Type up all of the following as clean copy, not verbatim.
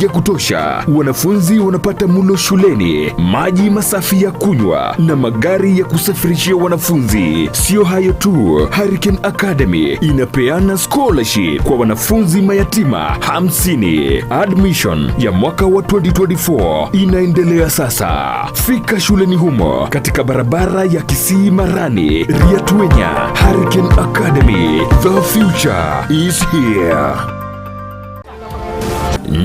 ya kutosha, wanafunzi wanapata mulo shuleni, maji masafi ya kunywa na magari ya kusafirishia wanafunzi. Sio hayo tu, Hurricane Academy inapeana scholarship kwa wanafunzi mayatima 50. Admission ya mwaka wa 2024 inaendelea sasa. Fika shuleni humo katika barabara ya Kisii Marani, Riatuenya. Hurricane Academy, the future is here.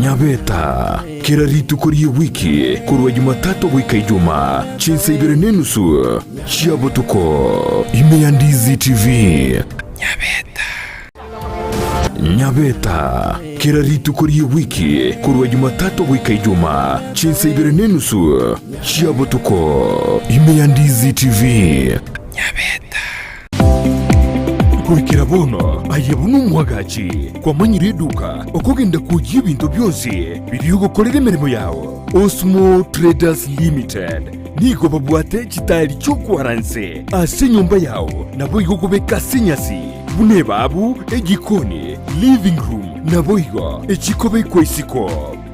Nyabeta kera rituko rie wiki korwa Jumatatu goika Ijumaa chinsa ibere nenusu chia botuko ime ya Ndizi TV. Nyabeta Nyabeta kera rituko rie wiki korwa Jumatatu goika Ijumaa chinsa ibere nenusu chia botuko ime ya Ndizi TV. Nyabeta. Goikera bono aye buna omwagachi kwamanyire eduka okogenda kwoyia ebinto bionsi biria ogokorera emeremo yao. Osmo Traders Limited nigo babwate chitairi chi'okwara nse ase enyomba yao naboigo kobeka ase enyasi buna ebabu, ejikoni, living room naboigo echikobekwa isiko.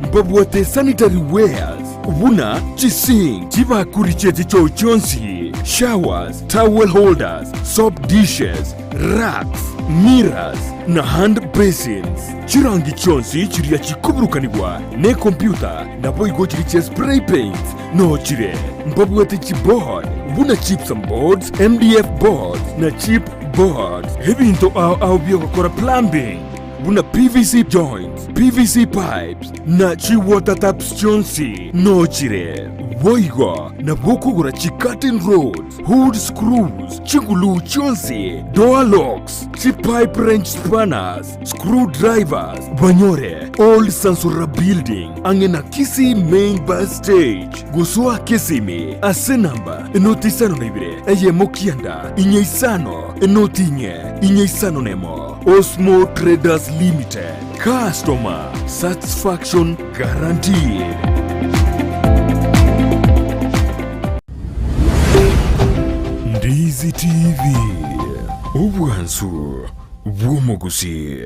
Mbabwate sanitary wares buna chisink, chibakuri chie chichoo chionsi, showers, towel holders, soap dishes, racks, mirrors, na hand basins. Chirangi chionsi chiria chikoburukanigwa nekompyuta naboigo chiria chia spray paints noo chire. Mbabwate chiboard buna gypsum boards, MDF boards, na chip boards. Ebinto ao ao biogokora plumbing buna PVC joints, PVC pipes, na chi-water taps chionsi nochire. Boigo nabwo okogora chi-curtain rods, hood screws, chiguluu chionsi, door locks, chi-pipe wrench spanners, screw drivers, banyore Old Sansora Building ang'e na Kisii Main Bus Stage. Gosoa Kisimi ase namba enoti isano na ibere eyemo kianda inye isano enoti inye inye isano nemo. Osmo Traders Limited, Customer Satisfaction Guaranteed. Ndizi TV, obwansu bw'omogusi.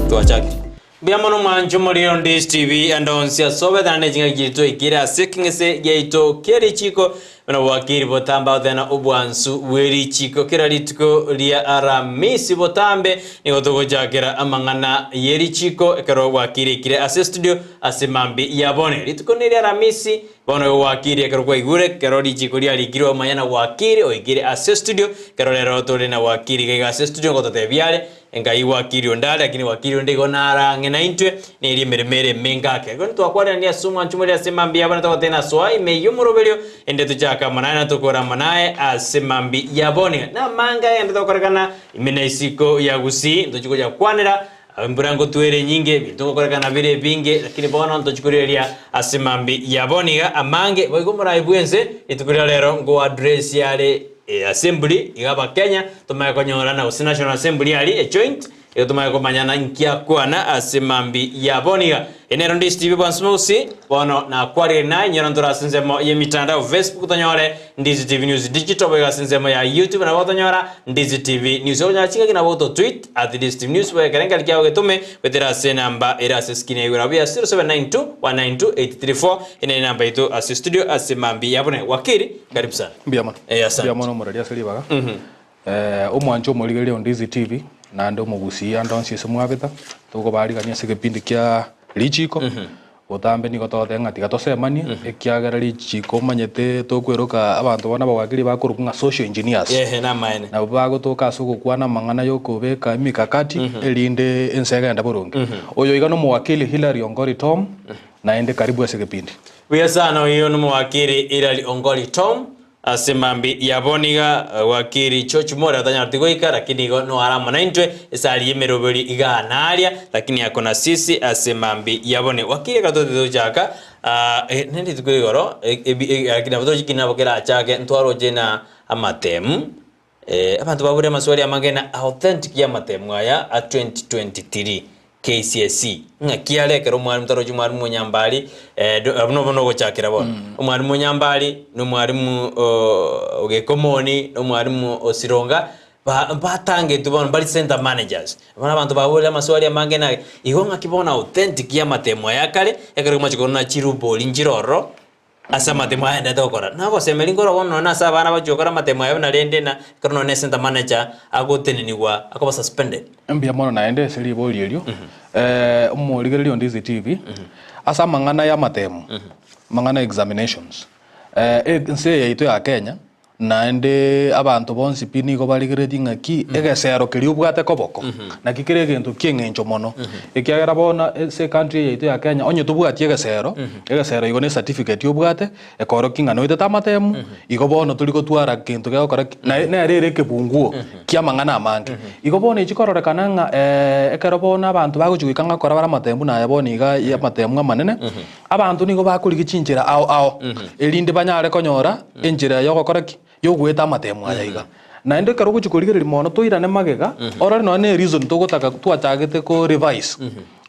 Twachakire. Mbuya mono mwanche omorero Ndizi TV ande onsi ase obetana ne ching'aki chiaito twaikire ase ekeng'ese giaito kia richiko buna bwakiri botambe agotena obwansu bwe richiko kera rituko ria Aramisi botambe nigo togochakera amang'ana ye richiko ekero bwakire ikire ase estudio ase mambi ya bone rituko neria Aramisi bono igo gwakire ekero kwaigure ekero richiko riarikirwe omanye na gwakire oikire ase estudio ekero rero tore na gwakire iga iga ase estudio ngototebia are Enkai gwakire onde are, lakini gwakire onde igo nare ang'e naintwe, neria emeremo ere emenge ake. Igo ntwakwanania ase omwancho more ase mambia yabo, na togoteba nasoa ime y'omoroberio, ende tochake amo naye na tokore amo naye ase mambia ya bono. Namange ayende tokorekana ime na isiko ya Gusii, ntochi gocha gokwanera embura ngotwere enyinge, ebinto ngokorekana bire ebinge, lakini bono ntochi korigereria ase mambia ya bono iga amange. Boigo omorai bwense rituko ria rero nkoaddress are Assembly iga abakenya tomanye konyorana gose National Assembly aria ejoint igo tomanye komanyana inki akwana ase mambi ya bono iga. Eye nero Ndizi TV bwansi bogusii bono nakwarire naye inyora ntore ase ensemo ye emitandao Facebook tonyore Ndizi TV News Digital boigo ase ensemo ya YouTube nabo otonyora Ndizi TV News okonyora chingaki nabo oto tweet at Ndizi TV News boigo ekerengerio kiago getome goetera ase enamba ere ase eskini ya igoro abwo ya 0792 192 834 eye nere enamba yaito ase studio ase mambi ya bono. Wakili karibu sana. Mbuya mono. Eh, asante. Mbuya mono omoreri ase ribaga. Eh, omwanche omorigereria o Ndizi TV, naende omogusii ande onsi ase mwabeta, tokobarigania ase egepindi kia richiko, botambe nigo togoteba ng'a tiga tosemanie, ekiagera richiko omanyete tokweroka abanto bono abawakili bakorokwa ng'a social engineers. Ehe, namaene. Nabo bagotoka ase ogokwana amang'ana ya okobeka emikakati, erinde ense egende boronge. Oyo iga nomowakili Hillary Ongori Tom, naende karibu ase egepindi. Buya sana oyio nomowakili Hilary Ongoli Tom ase mambi ya bono iga wakili George More otanyareti goika lakini igo no are amo naintwe esari yemeroberi iga naria lakini ako na sisi ase mambi ya bone wakili ekero totete gochaka ne rituko igoro lakini nabo tochikina nabo kerachake ntwaroche na amatemu. Abanto babure amaswali amange na authentic y'amatemo aya a 2023 KCSE. Ng'aki are ekero omwalimu tarochi omwalimu onyambari abwo nobo nogochakera bono. Omwalimu onyambari na omwalimu ogekomoni na omwalimu osironga ba batangetwe bono mbari center managers. Bono abanto baborire amaswali amange na igo ng'aki bono authentic y'amatemo aya akare ekero kwamachia korora chirubori nchire ororo. Ase amatemo aendete gokora. Nagosemeria nkorwa bono nonya nase abana bachia gokora amatemo aya buna rende na ekero nonya ne center manager agotenenigwa akoba suspended. Mbuya mono naende ase ribori erio. Omorigereria o Ndizi TV, ase amang'ana y'amatemo, amang'ana ya examinations, ense eye yaito ya Kenya, Naende abanto bonsi pi nigo barigeretie ng'aki egesero keria obwate koboko, naki kere egento ki'eng'encho mono. Ekiagera bono ase ecountry eye yaito ya Kenya, onye tobwati egesero, egesero igo ne certificate obwate, ekorokia ng'a noetete amatemu, igo bono tori gotwara kento gegokora ki, naye nere ere ekebunguo ki'amang'ana amange. Igo bono echi kororekana ng'a ekero bono abanto bagochia goika ng'a kora bare amatemu naye bono iga ya amatemu amanene, Abanto nigo bakorigia chinchera ao ao, erinde banyare konyora enchera y'ogokora ki? Y'ogoeta amatemo aya iga. Naende ekero ogochia korigereria mono toirane magega, orore nonya ne reason togotaka twachagete ko revise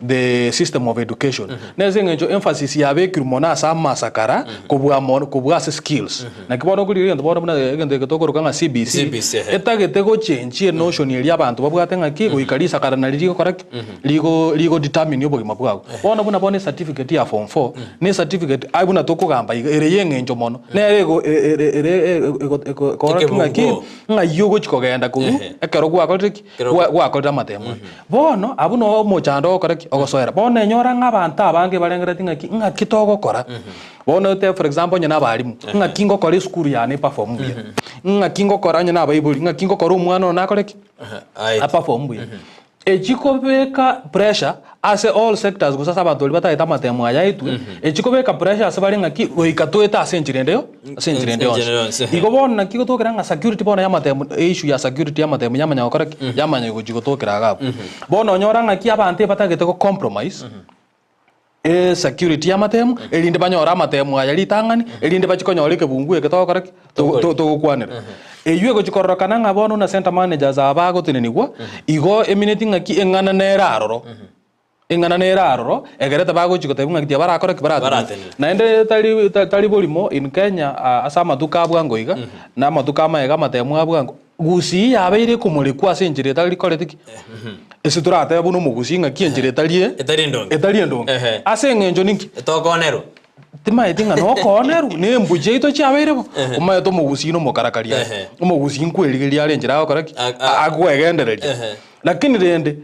the system of education. Nese eng'encho emphasis yabekirwe mono ase amasakara kobua mono kobua ase skills. Naki bono okorigereria egento bono buna egento eke tokoroka ng'a CBC, CBC, ehe. etagete gochenchia enotion eria abanto babwate ng'aki goika risakara nari rigokora ki? Rigo rigo determine obogima bwao. Bono buna bono ecertificate ya form four, ne ecertificate aye buna tokogamba iga ere yeng'encho mono, nere ego e- ere ere ego ego ekoorokia ng'aki Ekebunguo. ng'ai ogochi kogenda korwa Ehe. ekero gwakorire ki? Ekero Gwa gwakorire amatemo aya. Bono abwo noo omochando ogokora ki? Ogosoera. Bono enyora ng'a abanto abange barengereti ng'aki, ng'aki togokora? Bono ote for example onye na abalimu, ng'aki ngokora esukuru yane eperform buya, ng'aki ngokora onye na abaibori, ng'aki ngokora omwana one akore ki? Aye. Aperform buya. Echikobeka pressure ase all sectors gose ase abanto baria batagete amatemo aya aetwe, echikobeka pressure ase bare ng'aki goika toete ase enchera ende yo ase enchera ende Enchera yonsi. yonsi. Igo bono naki gotokera ng'a security bono y'amatemo issue ya security y'amatemo yamanya gokora ki? Yamanya gochia gotokera iga abwo. Bono onyora ng'aki abanto ebatagete go compromise. Esecurity y'amatemu, erinde banyore amatemu aya ritang'ani, erinde bachie konyora ekebunguo eke togokora ki? Togo- to- Togokwanera. Eywo egochia kororekana ng'a bono buna centre managers aba bagotenenigwa, igo emineti ng'aki eng'ana nere aroro, eng'ana nere aroro, egerete bagochia gotebia ng'aki tiga barakore ki? Baratenena. Baratenena. Naende tari tari borimo in Kenya ase amatuko a bwango iga, na amatuko amaega amatemu a bwango, Gusii yabeire ekomorekwa ase enchera etari koreti ki? Ase toratebe buna omogusii ng'aki enchera etari e? Etari endonge. Etari endonge. Ehe. Ase eng'encho ninki? Tokoonerwa. Timaeti ng'a nokoonerwa, na embu chiaito chiabeire bo. Omanyete omogusii na omokarakaria are. Ehe. Omogusii nkwerigeria are enchera agokora ki? A- a- Agwegendereria. Ehe. Lakini rende,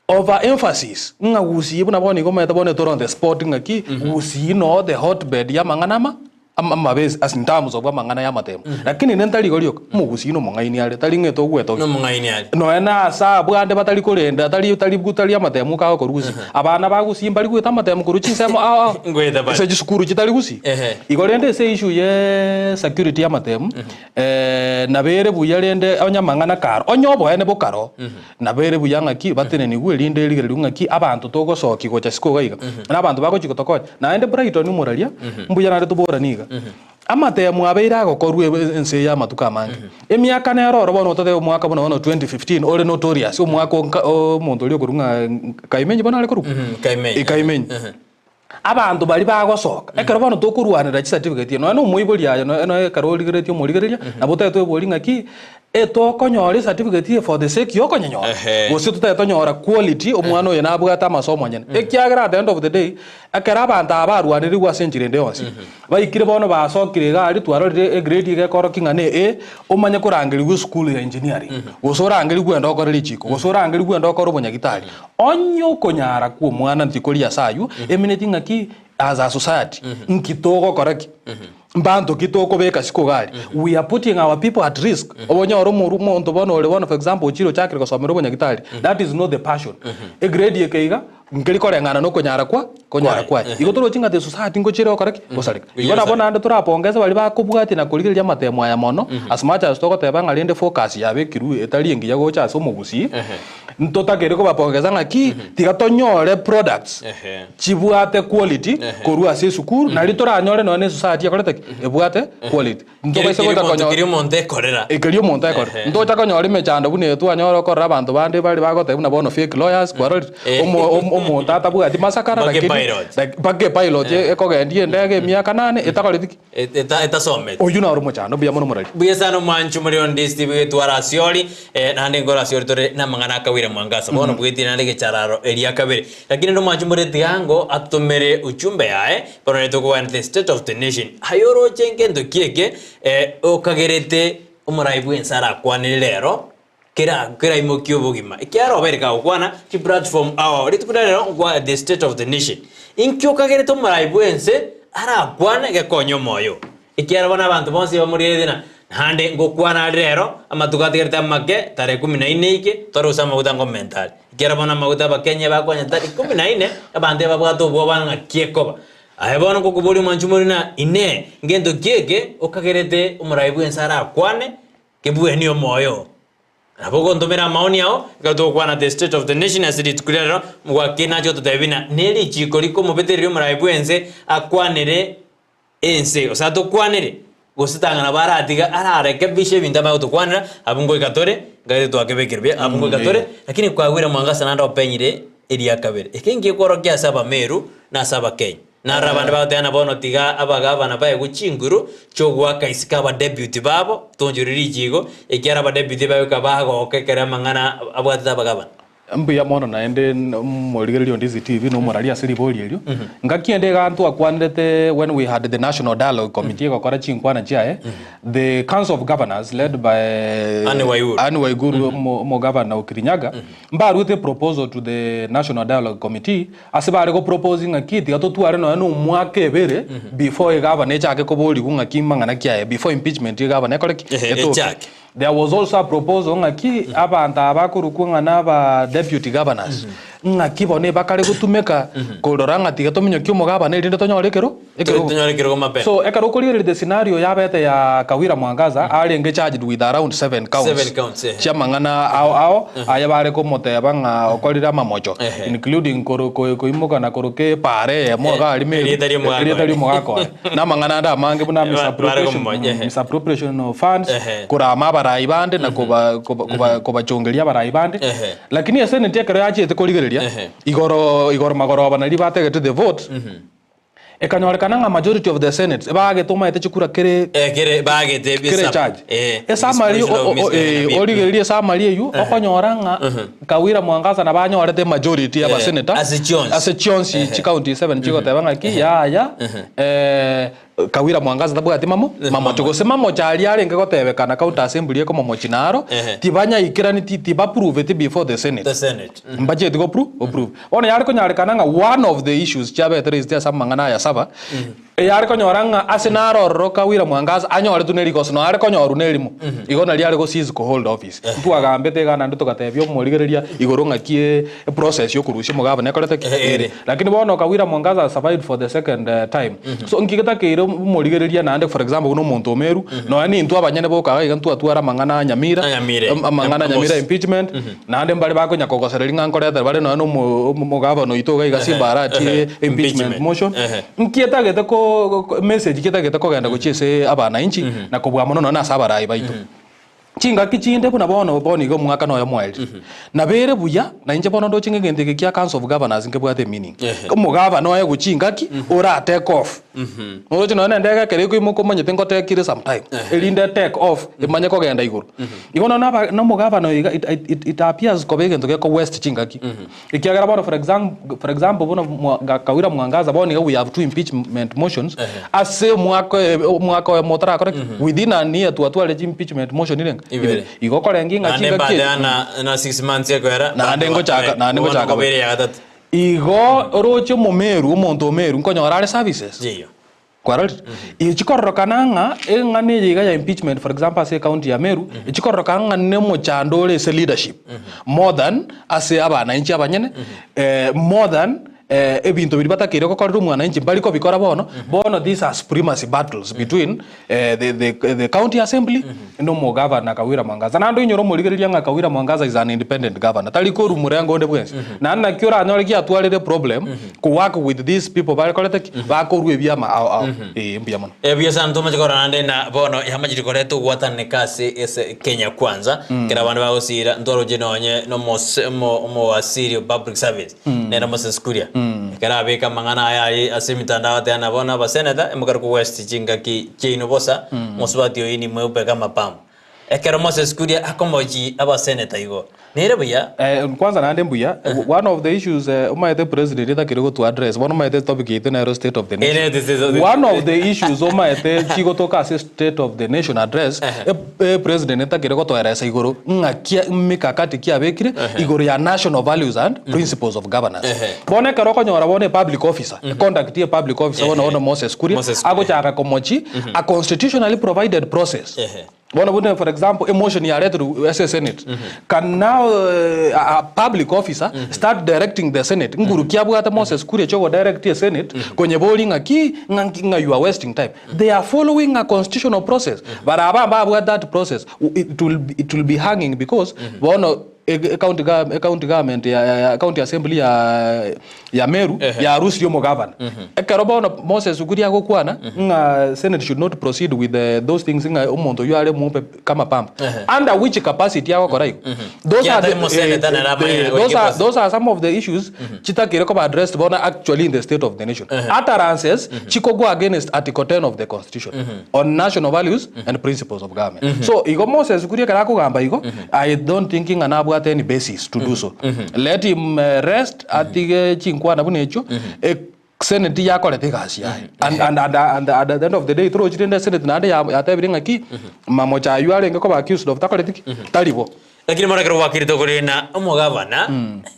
over emphasis ng'a gusii buna bono igo omanyete bono etore on the spot ng'aki, gusii noo the hotbed y'amang'ana ama amabe as in terms of amang'ana y'amatemo. Lakini inde ntari igo rioka, omogusii nomong'aini are, tari ng'a etogwetogia. Nomong'aini are. Nonya na ase abwo ande batari korenda, tari tari tari amatemo kagokorwa gusii. Abana ba gusii mbari goeta amatemo korwa chinsemo ao ao, Ngoeta bare. ase chisukuru chitari gusii. Ehe. Igo rende ase issue ye security y'amatemo, nabo ere buya rende onye amang'ana karo, onye oboene bokaro, Nabo ere buya ng'aki batenenigwe, erinde erigererigwe ng'aki abanto togosokia gocha isiko iga iga, na abanto bagochia gotokonya. Naende Brighton omoraria, mbuya naende toboranie iga, amatemu abeire agokorwa ense eye amatuko amange. Emiaka nere oro bono ototebe omwaka buna bono 2015 ore notorious, omwaka o nka omonto oria okorwa ng'a Kaimenyi bono are korokwa? Kaimenyi. Kaimenyi. Abanto baria bagosoka, ekero bono tokorwanera chicertificate nonya na omoibori aye nonya nonya ekero origereretie omorigereria, nabo otagete oeborie ng'aki, etokonyora ecertificate eye for the sake ya okonyenyora, Ehe. gose totagete tonyora quality omwana oyo nabwate amasomo onyene. Ekiagera at the end of the day, ekero abanto aba barwanerigwe ase enchera ende yonsi, baikire bono basokire iga aria twarorire egrade iga ekorokia ng'a ne A, omanye korangerigwa esukuru ya engineering, gose orangerigwe ende okore richiko, gose orangerigwe ende okore obonyagitari. Onye okonyara kw'omwana ntikori ase ayio, emineti ng'aki as a society nki togokora ki? Mbanto ki tokobeka siko iga aria? We are putting our people at risk. Obonyore omoru omonto bono ore bono for example ochire ochakire gosomera obonyagitari, that is not the passion. Egrade eke iga, nkeri koreng'ana na okonyara kwa konyara kwaye. Igo torochi ng'a the society ngochire gokora ki? Gosareka. Igo nabo naende torapongese baria bakobwatia na korigereria amatemo aya mono, as much as togoteba ng'a rende focus yabekirwe etari engiya gocha ase omogusii, Ntotagere kobapongesa ng'aki, tiga tonyore products Ehe. chibwate quality Ehe. korwa ase esukuru, nario toranyore nonya ne esociety. Ebati ekorete ki? Ebwate quality. Ntobaise Keri gocha omonto konyora keri omonto ekorera. Ekeri omonto ekorera. Ehe. Ntocha konyora emechando buna eye twanyora okorora abanto bande bare bagoteba buna bono fake lawyers, kwarorire? Eh. Omo omo omonto atabwati masakara Mpaka lakini epilot. lak mpaka epilot ekogendia endege emiaka nane etakoreti ki? Et- eta- Etasometi. Oyio naro omochando mbuya mono morari. Mbuya sana omwanchi omoriri onde Steve getwara asiori eh, naende nkore asiori tore namang'ana akawire mwangasa bono bwetie naende gechararo eria kabere lakini rende omwanchi omoriri tiga atomere ujumbe yaye bono rende tokogenda the state of the nation aye oroche ngento ki eke eh, okagerete omorai bwense arakwanere rero kera keraimokie obogima ekiagera obeire kagokwana chiplatform ao rituko ria rero nkwa the state of the nation inki okagerete omorai bwense arakwane gekonye omoyo Ekiagera bono abanto bonsi bamorigeretie na naende ngokwana are rero, amatuko atigarete amake, tarehe ikomi na ine eike, tore gose amaguta ngomenta are. Ekiagera bono amaguta abakenya bakonya tarehe ikomi na ine, abanto ebabwate obwoba ng'aki ekoba. Aye bono ngokoboria omwanchi omoriri ng'a Inee, ngento ki eke okagerete omorai bw'ense arakwane kebwenie omoyo oo? Nabo ogontomera amaoni ao, ekero togokwana the state of the nation ase rituko ria rero, omogwakeri nache gototebia buna nerichiko rikomobetereria omorai bw'ense akwanere ense, gose atokwanere, gose tang'ana baratiga ararekebishe ebinto amanye gotokwanera, abwo ngoika tore, ngaete twakebekire buya, abwo ngoika tore, lakini kwagwire mwangaza naende openyire eria kabere. Eke ngekworokia ase Abameru na ase Abakenya. Naro abande bagoteba ng'a bono tiga abagavana baegwe chinguru chiogoaka isiko abadeputy babo, tonchore richiiko, ekiagera abadeputy bagoika bagoka ekero amang'ana abwatete abagavana. Mbuya mono naende omorigereria o Ndizi TV na omorari ase ribori erio. Ngaki ende iga ntwakwanerete when we had the National Dialogue Committee egokora chinkwana chiaye, the Council of Governors led by Anne Waiguru. Anne Waiguru omo- omogavana o Kirinyaga, mbaruete proposal to the National Dialogue Committee ase bare go propose ng'aki tiga totware nonya na omwaka ebere before egavana echake koborigwa ng'aki mang'ana ki aye before impeachment ya egavana ekore ki? Ehe, Etoke. echake. There was also a proposal ng'aki abanto aba bakorokwa ng'a naba deputy governors ng'aki bono ebakare gotumeka korora ng'a tiga tominyokie omogabana erinde tonyore ekero ekerogo. Tonyore ekerogo mapema. So ekero okorigereria the scenario yabete ya Kawira Mwangaza arenge charged with around seven counts Seven counts, ehe. chiamang'ana ao ao aye bare komoteba ng'a okorire amamocho Ehe. including koro ko- koimoka na koroka epaara eyemo iga aria Meru Erieta ri'omogaka erieta oye. ri'omogaka oye. Namang'ana ande amange buna Bare misappropriation, komomonya, ehe. misappropriation of funds, Ehe. korama abarai bande na koba- koba- koba- kobachongeria abarai bande. Ehe. Lakini eseneti ekero yachiete korigereria, Ehe. igoro igoro magoroba naria bategete the vote, ekanyorekana ng'a majority of the senates ebagete omaete chikura kere Eh, kere bagete kere charge. Eh, Esummary explosion o- of o- mis- eh, eh, origererie esummary eywo, okonyora ng'a Kawira Mwangaza nabo anyorete emajority ya Eh, abaseneta ase chionsi. ase chionsi chicounty seven chigoteba ng'aki yaya eh, Kawira Mwangaza tabwati mamo mamocho gose mamocho aria arenge gotebekana county assembly ekomomochi naro Ehe. tibanyaikerani ti tibapruveti before the senate The Senate. mbacheti go pro approve bono yare konyarekana ng'a one of the issues chiabete raised ase amang'ana aya saba Eyare konyora ng'a ase naro ororo Kawira Mwangaza anyoretwe ne rigoso noyo are konyorwa nerimo, igo nario are go cease ko hold office. Ntwagambete iga naende togatebia omorigereria igoro ng'aki eprocess ya okorusia omogabana ekorete ki? Ere. Lakini bono Kawira Mwangaza has survived for the second time. So nki getakeire omorigereria naende for example buna omonto o Meru, nonya nintwe abanyene boka iga iga ntwatwara amang'ana a Nyamira, A Nyamira. amang'ana a Nyamira impeachment, Naende mbare bakonya kogosereria ng'a nkoretera bare nonya nomo omogabana oito iga iga Simba aratie impeachment motion. Nki etagete ko ko message ki etagete kogenda gochia ase abananchi na kobua mono nonya ase abarai baito. Chingaki chinde buna bono bono iga omwaka noyo mwaerire. Nabo ere buya na inche bono ndoche ng'a egento eke kia council of governors nkebwate emeaning. Omogabana oegwe chingaki ora take off. Oroche nonya nendege ekero ekoimoka omanyete ngotekire sometime, erinde etake off emanye kogenda igoro. Igo nonya naba na omogabana oyo iga it it it appears koba egento geko waste chingaki. Ekiagera bono for exam for example buna mwa ga Kawira Mwangaza bono iga we have two impeachment motions, ase omwaka oyo omwaka oyomo otarakora ki? Within an year twatwarire chi impeachment motion irenga? Ibere. Igo okorengia ng'a Naende chingaki mbate echi na na six months ekoera Naende ngochaka- naende ngochaka bono kobere ya gatato. Igo oroche omomeru, omonto omeru, nkonyora are services. Chiyo. Kwarorire? Echikororokana ng'a eng'ana eye iga ya impeachment for example ase ecounty ya Meru, echikororokana ng'a nomochando ore ase leadership more than ase abananchi abanyene, more than. Ebinto biria batakeire gokorera omwananchi mbari kobikora bono, bono these are supremacy battles between the county assembly na omogavana Kawira Mwangaza. Naende oinyore omorigereria ng'a Kawira Mwangaza is an independent governor, tari korwa murengo onde bwensi. Naende naki oranyore giatwarire problem ko work with these people bakorete ki? Bakorwa ebiama ao ao. Ee mbuya mono. Ebuya sana tomache korora naende na bono yamachire koreta ogwatananeka ase ase Kenya Kwanza, ekero abande bagosira ntwaroche nonye na omose omo omowasiri o public service. Nere Moses Kuria, ekero abeka amang'ana aya aye ase emitandao agateba ng'a bono abaseneta emokaruku West chingaki chiaino bosa, mosubati oyio nimweupe kama pamba. Ekero Moses Kuria akomochi abaseneta igo, nere buya? Kwanza naende mbuya, one of the issues omanyete president etakire gotu address, bono omanyete topic yaito nero state of the nation. Ere state of the One of the issues omanyete chigotoka ase state of the nation address, President etakire gotoeresa igoro ng'aki mikakati ki abekire igoro ya national values and principles of governance. Bono ekero okonyora bono a public officer, conduct ya public officer bono bono Moses Kuria Moses Kuria. agochaka komochi a constitutionally provided process. Bono buna for example emotion yareterwe ase esenate, can now a public officer start directing the senate nguru ki abwate Moses Kuria chiogo direct esenate konyeboria ng'aki ng'aki ng'a you are wasting time. They are following a constitutional process but aba mbabwate that process it will, it will be hanging because bono e county gov- e county government ya, ya, ya county assembly ya ya Meru yarusirie omogavana. Ekero bono Moses Kuria agokwana ng'a senate should not proceed with the, those things ng'a omonto oyio are mweupe kama pamba. Under which capacity agokora igo? Those are Kiatari the, moseneta nere amanye those goika are, process. those are some of the issues chitakire koba addressed bono actually in the state of the nation. Utterances chiko go against article 10 of the constitution on national values and principles of government. So igo Moses Kuria ekero akogamba igo, I don't think ng'a nabwate any basis to do so. Let him rest atige chinkwana buna echio, Senate yakorete egasi yaye. And, and, and, and, and at the end of the day torochi rende Senate naende yatebire ng'aki mamocha aywo arenge koba accused of takoreti ki? Tari bo. Lakini bono ekero gwakirete okorina omogavana,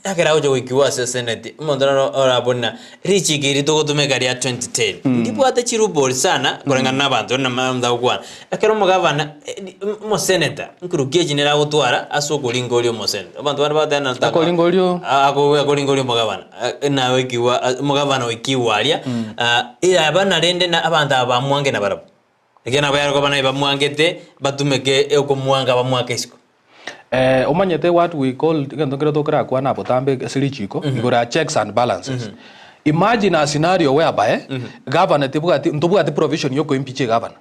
ekero agocha goikigwa ase eseneti, omonto naro orabore ng'a richiko eri togotumeka ria 2010, ndibwate chirubori sana koreng'ana na abanto buna omonto agokwana. Ekero omogavana, omoseneta, nkorukia echi nere agotwara ase okoringa oria omoseneta. Abanto bande bagoteba ng'a nataka Akoringa oria akoringa oria omogavana, nagoikigwa omogavana oikigwa aria, abana rende na abanto aba bamwange nabarabwo. Ekiagera nabo yare koba naye bamwangete, batumeke okomwanga bamwake isiko. Omanyete what we call egento nkere tokorakwana botambe ase richiko igoro ya checks and balances. Imagine a scenario whereby governor tebwati ntobwati provision ya okoimpeach egavana.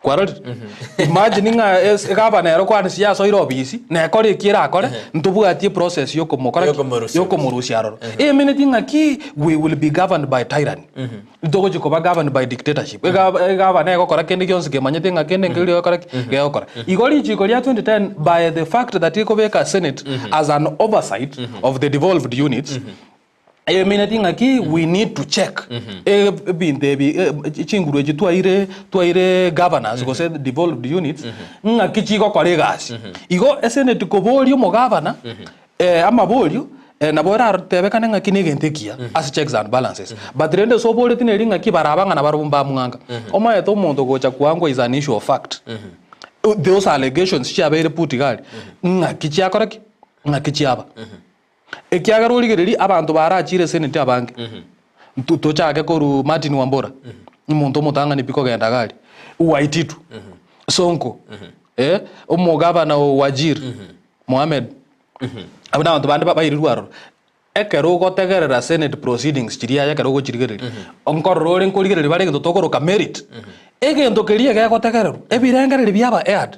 Kwarorire? Imagine ng'a es egavana ero kwanisia yasoire obisi, nekore eki erakore, ntobwati eprocess ya okomokora ki? Yokomorusia. Yokomorusia aroro. Emineti ng'aki we will be governed by tyranny. Ntogochia koba governed by dictatorship. Ega- Egavana egokora kende gionsi kemanyete ng'a kende nkeria egokora ki? Gegokora. Igo richiko ria 2010 by the fact that ekobeka senate as an oversight of the devolved units, emineti ng'aki we need to check ebinto ebi chinguru echi twaire twaire governors gose devolved units ng'aki chigokora egasi. Igo esenate koboria omogavana Amaborio, nabo oratebekane ng'aki negento ekiya ase checks and balances, but rende ase oboreti neri ng'aki baraba ng'a nabarabwo mbamwanga. Omanyete omonto gocha koangwa is an issue of fact. Those allegations chiabeire put iga aria, ng'aki chiakora ki? Ng'aki chiaba. Ekiagera origereria abanto barachire eseneti abange, tochake korwa Martin Wambora, omonto omotang'ani pi kogenda iga aria, Waititu, Sonko, omogavana o Wajir, Mohammed, abwo nabanto bande bairirwe aroro. Ekero ogotegerera senate proceedings chiria aye ekero ogochirigereria, nkorora ore nkorigereria bare egento tokoroka merit. Egento keria gegotegererwa, ebirengererio biaba aired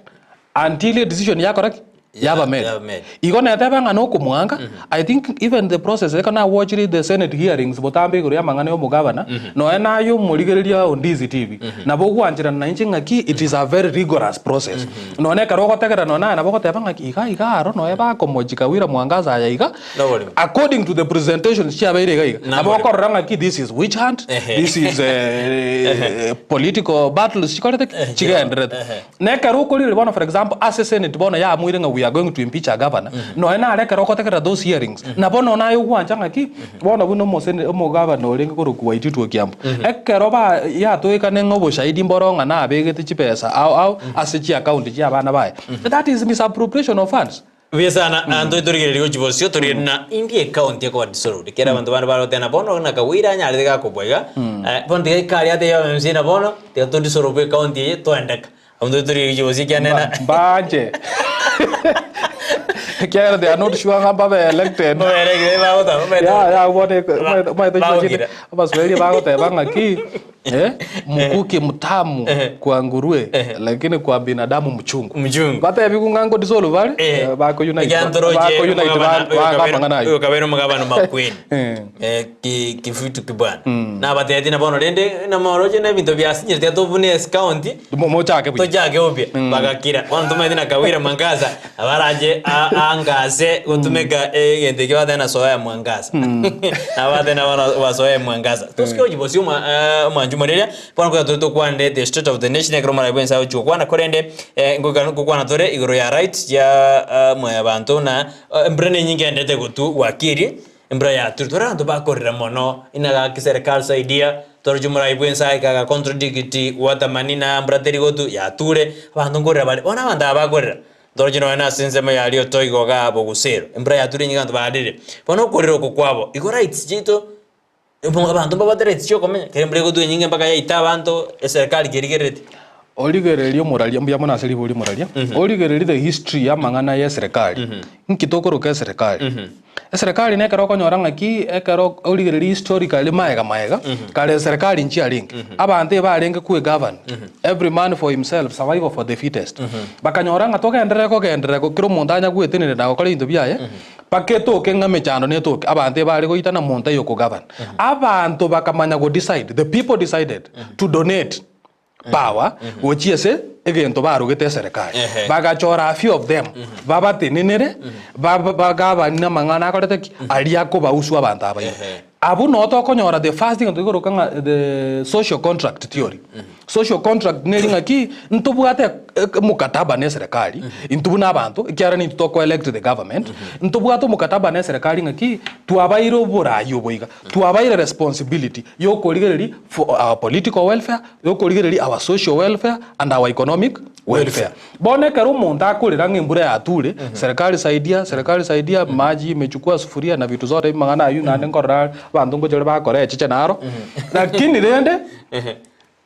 until edecision yakora ki? Yaba made. Yaba made. Igo netebe ng'a nokomwanga, I think even the process ekero nawatchire the senate hearings botambe igoro y'amang'ana ya omogavana, nonya naye omorigereria o Ndizi TV, nabo ogwancherana nainche ng'aki it is a very rigorous process. Nonya ekero ogotegerera nonya naye nabo ogoteba ng'aki iga iga aro nonya bakomochika Wira Mwangaza aya iga, Noborimo. according to the presentations chiabeire iga iga, nabo Naborimo. okorora ng'aki this is witch hunt, Ehe. this is political battles chikorete ki? Chigendererete. Na ekero okorigereria bono for example ase senate bono yaamuire ng'a we are going to impeach a governor, nonya nare ekero ogotegerera those hearings, nabo nonya naye ogwancha ng'aki, bono buna omosene omogavana orenge korokwa Waititu o Kiambu, ekero ba yatoekane ng'a oboshahidi mboro ng'a nabegete chibesa ao ao ase chiaccount chia abana baye, that is misappropriation of funds. Buya sana, mm. Torigereria gochia bosio torigereria na indi ecounty ekoba dissolved kera abanto bande baroteba na bono na Kawira anyarete gakobua iga eh, bono tiga ekari ate ya MC na bono tiga to dissolve ecounty eye toendeka abanto torigereria gochia bosio ekiagera nena Mbanche ekiagera they are not sure ng'a mbabe elected. Mbabe bagoteba mbabe Ya, ya, bono eko- Ba- omanyete bagokira. Abaswahili bagoteba ng'aki eh, mkuki mtamu kwa nguruwe lakini kwa binadamu mchungu. Mchungu. Batebiwu ng'a ngo dissolve bare Eh, eh, bako unite ekiantoroche bako unite omogabana- oyo bagamba kabere- ng'a nayo. oyo kabere omogabana makwini Eh. Eh, ki- kifitu kibwana nabatebi na bono rende namoroche na ebinto biasinyire tiga tobune ase county Mo- Mochake buya. tochake upya bagakira bono tomaete na Kawira Mwangaza abarache a- angase gotumeka egento ekio bateba na soya mwangaza nabateba bono basoe mwangaza tosike gochia bosio omwa omwanchi omoreria bono nkonya tore tokwanire the state of the nation ekero omorai bwensi agochia gokwana korende ngoika ngokwana tore igoro ya rights chia mwanyabanto na embura nenyinge endete gotwa gwakiri Embura yaturwe, tore abanto bakorera mono, inga gaki serikali saidia, toroche omorai bwe ense aike aga contradict water money na mbura teri gotu, yature, abanto nkorera bare, bono abanto aba bakorera, ntoroche nonye na ase ensemo ya Rioto igo igaa Bogusero, embura yature enyinge abanto barire. Bono okorera oko kwabo, igo rights chiaito, abanto mbabwate rights chiokomenya, ekero embura egotwa enyinge mpaka yaita abanto, eserikali kerigerereti. Origererie omoraria, mbuya mono ase riborio omoraria, origererie the history y'amang'ana y'eserekari, nki tokoroka eserekari? Eserekari nekero okonyora ng'aki ekero origererie historically maega maega, kare eserekari nchiarenge, abanto ebarenge kwe govern, every man for himself, survival for the fittest. Bakanyora ng'a togenderere kogenderera kera omonto anya gwetenenera na gokora ebinto biaye, mpaka etoke ng'a emechando netoke, abanto ebare goitana monto aye oko govern. Abanto bakamanya go decide, the people decided to donate power gochia ase egento barogete eserekari. Ehe. Bagachora a few of them babatenenere ba- bagabani namang'ana akorete ki aria akobahusu abanto aba ime. Ehe. Abwo noo tokonyora the first thing tokoroka ng'a the social contract theory. Social contract neri ng'aki ntobwate ek- mkataba na eserekari intwe buna abanto ekiagera nintwe toko elect the government ntobwate omokataba na eserekari ng'aki twabaire oborai obo iga twabaire responsibility yokorigereria for our political welfare, yokorigereria our social welfare and our economic welfare. Bono ekero omonto akorera ng'a embura yature, serikali saidia, serikali saidia, maji imechukua sufuria na vitu zote amang'ana aywo naende nkorora are, abanto ngocha bare bakora echeche naro, lakini rende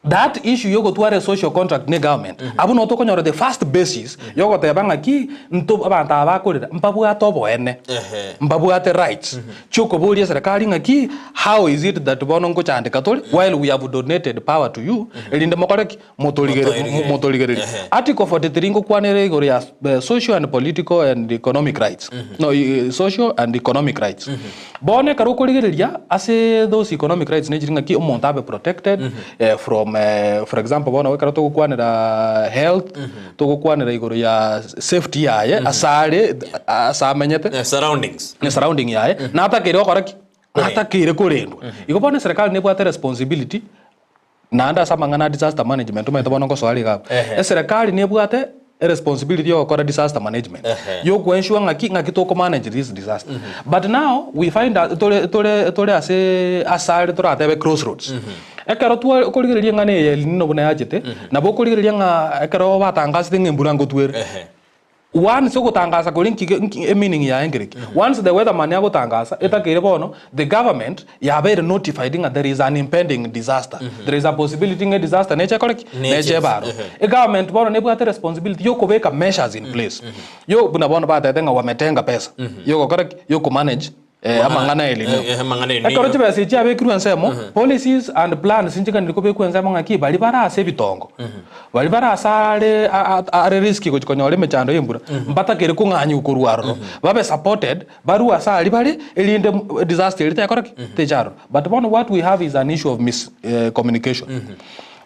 that issue yogotwara esocial contract na egovernment, abwo noo tokonyora the first basis yogoteba ng'aki nto abanto aba bakorera mbabwate oboene, mbabwate rights. Chiokoboria eserekari ng'aki, how is it that bono ngochandeka tore while we have donated power to you erinde mokore ki? Motorigere- Motorigererie. Article 43 ngokwanere igoro ya social and political and economic rights. No, social and economic rights. Bono ekero okorigereria ase those economic rights nechiri ng'aki omonto abe protected from for example bono ekero togokwanera health, togokwanera igoro ya safety yaye ase are ase amenyete Eh, surroundings. ne surrounding yaye natakeire gokora ki natakeire korendwa igo bono eserekari nebwate responsibility naende ase amang'ana a disaster management omanyete bono ngosoa riga abwo Ehe. eserekari nebwate eresponsibility yogokora disaster management Ehe. yokoensure ng'aki ng'aki tokomanage this disaster but now we find that tore tore tore ase asare toratebe crossroads Ekero twa okorigereria eng'ana eye ya El Nino buna yachete, nabo okorigereria ng'a ekero batangasete ng'a embura ngotwere. Ehe. Once ogotangasa koria nki nki emeaning yaye nkere ki? Once the weatherman agotangasa, etakeire bono the government yabeire notified ng'a there is an impending disaster. There is a possibility ng'a edisaster neche ekore ki? Neche. Neche ebaro. Ehe. Egovernment bono nebwate responsibility yokobeka measures in place. Yo buna bono batebete ng'a wametenga pesa yogokora ki? Yokomanage Eh, amang'ana ya El Nino. Eh, amang'ana ya El Nino. Ekero chibesa echi chiabekirwe ensemo, policies and plans nchiganire kobekwa ensemo ng'aki baria bare ase ebitongo, baria bare ase are a- a- are risky gochia konyora emechando ya embura, mbatakere kong'anyigwa korwa aroro, babe supported, barue ase aria bare, erinde m- disaster eria tekora ki? Techa aroro. But bono what we have is an issue of mis communication.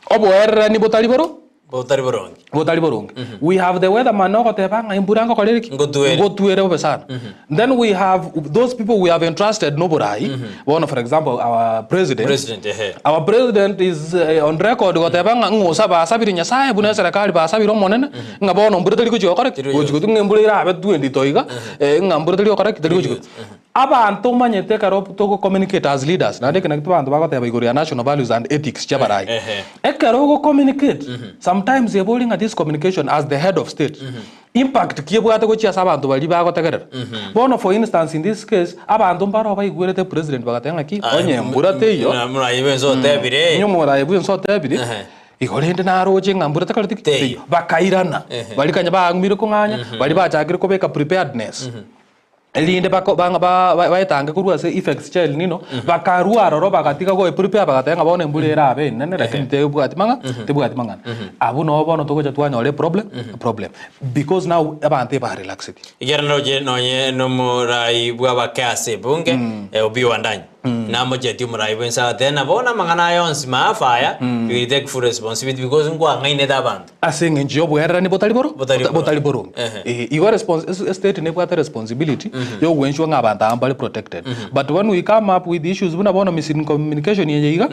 Oboererani botari boro. Botari boronge. Botari boronge. We have the weatherman ogoteba ng'a embura ngokora ere ki? Ngotwere. Ngotwere bobe sana. Then we have those people we have entrusted noborai. Bono for example our president. President, ehe. Our president is eh, on record goteba ng'a ng'osa basabire Nyasaye buna eserekari basabire omonene ng'a bono mbura teri gochia gokora ki? Teri gochia Gochia gotwa ng'a embura erabe 20 iga eh, ng'a mbura teri gokora ki? Teri gochia gotwa. Abanto omanyete ekero togo communicate as leaders, naende eke nakio abanto bagoteba igoro ya national values and ethics chi'abarai. Ehe. Ekero ogo communicate, sometimes ebori ng'a this communication as the head of state, Impact ki ebwate gochia ase abanto baria bagotegerera? Bono for instance in this case, abanto mbaro baigwerete president bagateba ng'aki, onye embura teiyo, Morayi bwensi otebire. onye omorayi bwensi otebire, igo rende naroche ng'a mbura tekoreti ki? Teiyo. Teiyo. Bakairana, baria kanya baang'umire kong'anya, baria bachakire kobeka preparedness. Erinde bako ba ba baetange korwa ase effects chia El Nino, bakarua aroro bagatiga goe prepare bagateba ng'a bono embura erabe enene lakini tebwati mang'a tebwati mang'ana. Abwo noo bono togocha twanyora eproble problem because now abanto eba relaxed. Ekero naroche nonye nomorai bw'abake ase ebunge, Opiyo Wandanyi, namochetie omorai bwensi agateba na bono amang'ana aya onsi maafa aya, you will take full responsibility because nkwang'ainete abanto. Ase eng'encho y'oboererani botari boro Botari boronge. botari boronge. Ehe. Eh, igo respons es- estate nebwate responsibility y'ogwenchwa ng'a abanto aba mbare protected. But when we come up with issues buna bono miscommunication eye iga,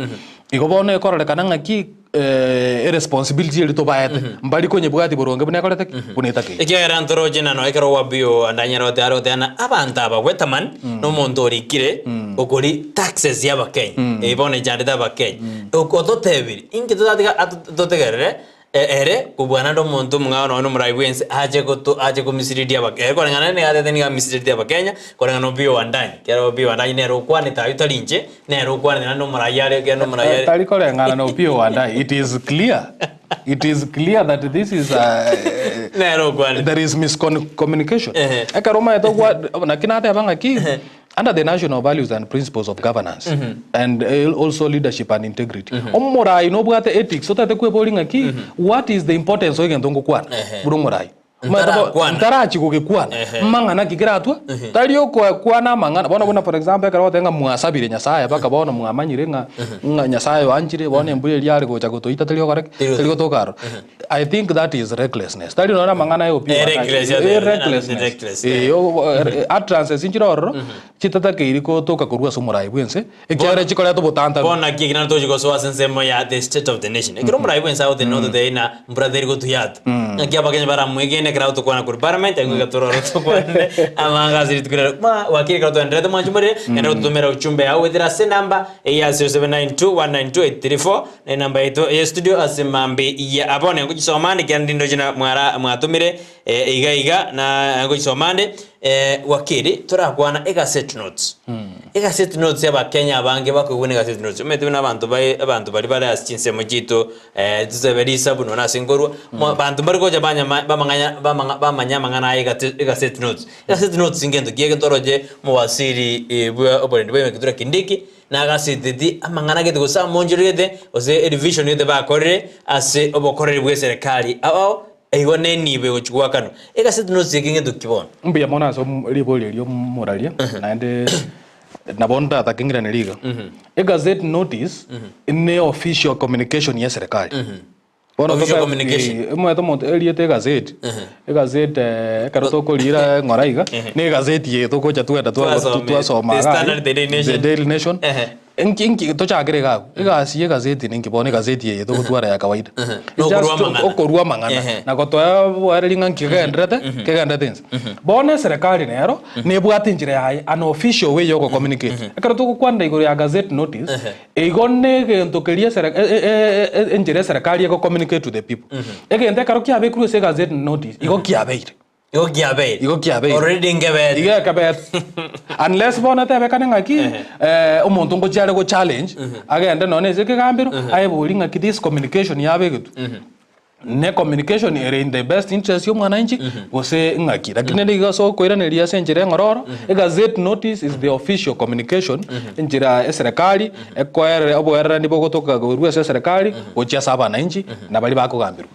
igo bono ekororekana ng'aki eh, eresponsibility eria tobaete, mbari konyebwatia boronge buna ekorete ki? Buna etakeire. Ekiagera ntoroche nano ekero Wabio andanyare gote are goteba ng'a abanto aba Wetaman nomonto orikire okori taxes y'Abakenya, eye bono echandete Abakenya. Ok ototebirie, inki totatiga ato totegerere Ere kobua naende omonto omong'ao nonya nomorai bw'ense ache goto ache komisiriria abake ere koreng'ana nigo atete nigo amisiriretie abakenya koreng'ana Opiyo Wandanyi ekiagera Opiyo Wandanyi nere okwanete aywo tari inche nere okwanete naende nomorai are ekiagera nomorai are. Tari koreng'ana na Opiyo Wandanyi it is clear it is clear that this is a Nere okwanete. there is miscommunication Ehe. ekero omanyete okwa naki nateba ng'aki Under the national values and principles of governance and also leadership and integrity omorai nobwate ethics otagete kweboria ng'aki what is the importance o egento ngokwana Ehe. buna omorai Ntarakwana. ntarachi gogekwana Ehe. mang'ana ki keratwa tari okwana amang'ana bono buna for example ekero ogoteba ng'a mwasabire nyasaye mpaka bono mwamanyire ng'a ng'a nyasaye oanchire bono embura eria are gocha gotoita teri gokora ki Teri teri gotoka aroro I think that is recklessness. Tari nonya amang'ana ya Opiyo Eh, Wandayi. reckless, Eh, yeah, recklessness. reckless, Eh, eh. utterances nchire ororo chitatakeiri gotoka korwa ase omorai bwense ekiagera chikoreta obotantanu. Bono naki ekero tochi gosoa ase ensemo ya the state of the nation. Ekero omorai bwense agotenena ototebie ng'a mbura teri gotuyata. Naki abakenya baramwegene ekero agotokwana korwa parliament aye goika torore tokwane amang'ana ase rituko riria. Ma wakili ekero twaenderete mwanche morire, genda gototomera ujumbe yao goetera ase enamba eye ya 0792 192 834. Enamba yaito ye studio ase mambi ya abone ngochisoma ande kianda ndindoche na mwara mwatomire eh, iga iga na ngochisoma ande eh, wakili torakwana egazette notes egazette notes abakenya abange bakoigwa na egazette notes omanyete buna abanto bae abanto baria bare ase chinsemo chiaito eh, tosabe risabu nonya ase nkorwa mo abanto mbari gocha banyama bamang'anya bamang'a bamanya amang'ana aya egate egazette notes egazette notes ngento ki egento oroche omowaziri eh, bwa oborendi bwa Kithure Kindiki Nagaseteti amang'ana gete gose amonchorerete, gose erevision gete bakorire ase obokoreri bw'eserekari ao igo nenibo egochia goakanwa. Egaseti nosi eke ngento ki bono? Mbuya mono ase ribori erio moraria, naende nabo ndatake ng'iranerie iga. Egazette notice ne official communication ya eserekari. Bono Official toka- communication. eh, omanyete omonto erieta egazeti, egazeti eh, ekero tokorira eng'ora iga, na egazeti eye togocha twagenda twa- Twasoma. twasoma The iga Standard, aria, The Daily Nation. The Daily Nation. Ehe. Inki inki tochakere iga abwo, egasi ya egazeti ninki bono egazeti eye togotwara ya kawaida. Ehe. It's Nokorwa just amang'ana. okorwa amang'ana Ehe. na gotoa oboereri ng'a nki kegenderete, kegenderete inse. Bono eserekari nero, nebwate enchera yaye, an official way ya ogocommunicate. Ekero togokwanera igoro ya gazette notice, Igo negento keria esere- e- e- e- e- enchera eserekari ego communicate to the people. Egento ekero kiabekirwe ase egazette notice, igo kiabeire. Igo kiabeire. Igo kiabeire. Already nkebete. Igo ekebete. Unless bono etebekane ng'aki, omonto ngochia are go challenge, agende nonye ase ekegambero, aeborie ng'aki this communication yabegetwe. Ne communication ere in the best interest ya omwananchi gose ng'aki. Lakini rende igo ase okoiraneria ase enchera eng'ororo, egazette notice is the official communication enchera eserekari ekoerera oboererani bogotoka korwa ase eserekari gochia ase abananchi na baria bakogambirwa.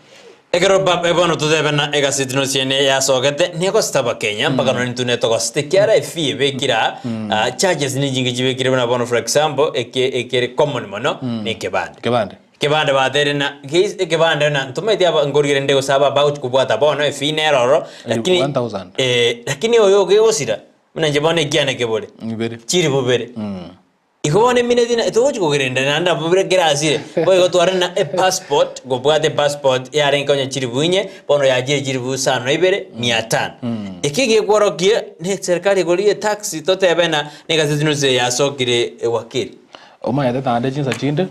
Ekero bab bono totebe na egazeti notice ene yasogete negosete abakenya mpaka nonye intwe netogosete ekiara efee ebekire aa ah, charges ninyinge chibekire buna bono for example eke ekere common mono na ekebande. Ekebande. Ekebande bateire na geis ekebande na ntomaeti aba nkorigere nde gose aba bagochi kobwata bono efee nere ororo lakini 1000. eh, lakini oyo kegosira buna inche bono ekiane kebore Ibere. chiri bobere igo bono emineti na togochi kogerenda naende nabo bire kerasire boigo tware na epassport gobwata epassport yarenge konya chiribu inye bono yachire chiribu isano na ibere mia tano eki gekworokia ne serikali egorire etax totebe na na egazeti notice yasokire ewakili. Omanyete naende chinsa chinde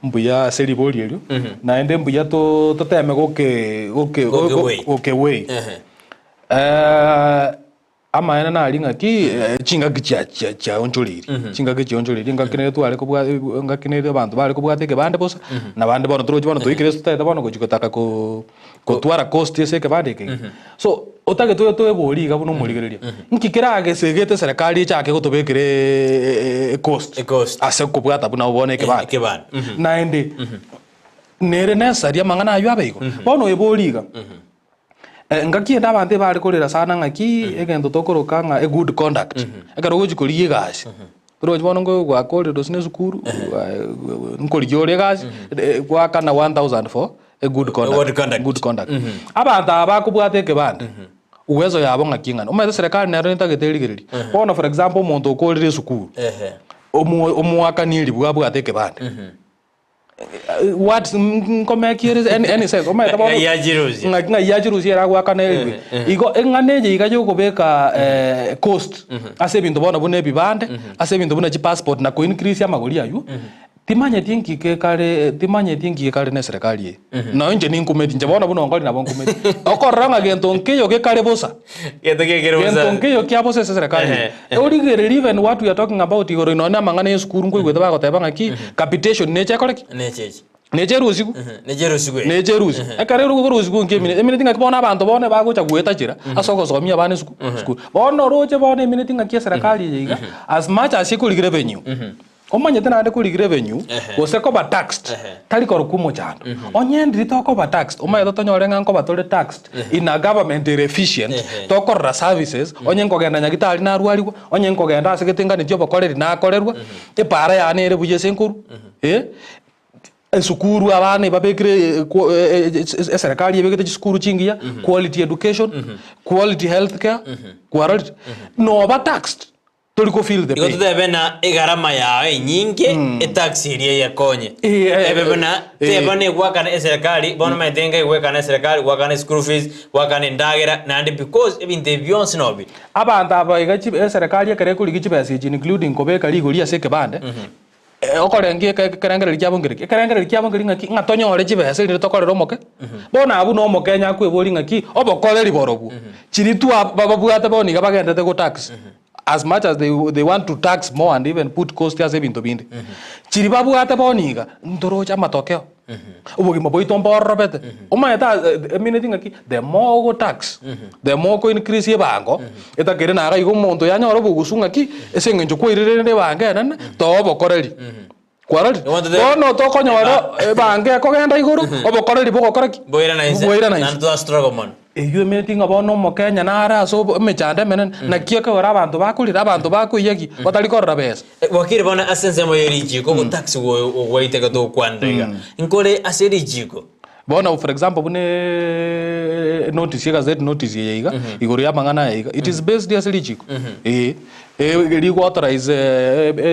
mbuya ase ribori erio, naende mbuya to toteme goke goke Gokeweigh. gokeweigh. Ehe. Amaene nari ng'aki chingaki chia chia chiaonchoreiri, chingaki chionchoreiri engaki nere tware kobwa engaki nere abanto bare kobwata ekebande bosa, na bande bono torochi bono toikire ase totaete bono gochi gotaka ko kotwara cost ase ekebande eke iga. So, otagete oyo toebori iga buna omorigereria, nki keragesegete eserekari echake gotobekera ecost Ecost. ase okobwata buna bono ekebande. Ekebande. Naende, nere necessary amang'ana aywo abe igo? Bono oebori iga. Engaki ende abanto ebare korera sana ng'aki egento tokoroka ng'a a good conduct. Ekero ogochi korigia egasi, torochi bono nko gwakorire gose na esukuru, nkorigia ore egasi, goakana 1000 for a good conduct. Good conduct. Good conduct. Abanto aba bakobwata ekebande, uwezo yabo ng'aki eng'ana. Omanyete serikali nero netagete erigereria. Bono for example omonto okorire esukuru, omo omoakani ribu abwate ekebande. What nkomekie ere any, any sense omanyete bono Ng'ai achirusia. ng'aki ng'ai achirusia ere agoakana erwe igo eng'ana eye iga yokobeka cost ase ebinto bono buna ebibande ase ebinto buna chipassport na koincrease amagori aywo timanyeti nki gekare timanyeti nki gekare na eserekari eye nonya inche ninkumeti inche bono buna onkori nabo nkumeti okorora ng'a gento nkeiyo gekare bosa Gento gekere gento bosa. nkeiyo kia bosa ase eserekari eye. Origererie even what we are talking about igoro nonya na amang'ana ya esukuru nkoigwete bagoteba ng'aki capitation neche ekore ki? Neche echi. Neche erusigwe. Neche erusigwe. Neche erusigwe. Ekero erusigwe nki emineti? Emineti ng'aki bono abanto bono bagocha goetachera ase ogosomia abana esuku esukuru. Bono oroche bono emineti ng'aki eserekari eye iga as much as ekorigia revenue. Omanyete naende korigia revenue gose koba taxed tari korokwa omochando. Onye ndiri tokoba taxed, omanyete tonyore ng'a nkoba tore taxed in a government ere efficient, tokorora services, onye nkogenda nyagitari narwarigwa, onye nkogenda ase getenganeti obokoreri nakorerwa, epaara yane ere buya ase nkorwa, eh, esukuru abana ebabekire eserekari ebegete chisukuru chingiya, quality education, quality health care, kwarorire? Noba taxed. Tori ko feel the Igo pain. totebe na egarama yao enyinge etaxi eria eyekonye. Eh, eh, Ebe buna eh. teba negwakana eserekari bono omanyete enga egwekana eserekari gwakana eschool fees gwakana endagera naende because ebinto ebi bionsi nobi. Abanto aba iga chi eserekari ekero ekorigia chibesa echi including kobeka rigori ase ekebande, okorengia eke ekerengererio kiabo nkereki? Ekerengererio kiabo nkeri ng'aki? Ng'a tonyore chibesa erinde tokorere omoke. Bono abwo na omokenya akweboria ng'aki, obokoreri borobwo, chiria twa bababwate bono iga bagenderete go tax, as much as they they want to tax more and even put cost ase ebinto binde. Chiria babwate bono iga, ntoroche amatokeo, obogima bwaito mbororobete. Omanyete aa emineti ng'aki, the more ogo tax, the more oko increase ebango, Etakeri naro iga omonto yanyora obogusu ng'aki, ase engencho kwairire rende ebango enene, toa obokoreri. Kwarorire? Bono tokonyora ebango ekogenda igoro, obokoreri bogokora ki? Boirana inse. Boirana inse. Naende twa struggle mono. Eyio emineti ng'a bono omokenya nare ase obo emechando emenene, naki ekogera abanto bakorera, abanto bakoiyagia, batari korora besa. Wakiri bono ase ensemo ye richiko, ogotax gwaiteka togokwanera iga. Nkore ase richiko. Bono for example buna enotice egazeti notice eye iga, igoro ya amang'ana aya iga, it is based ase richiko eh, rigo authorize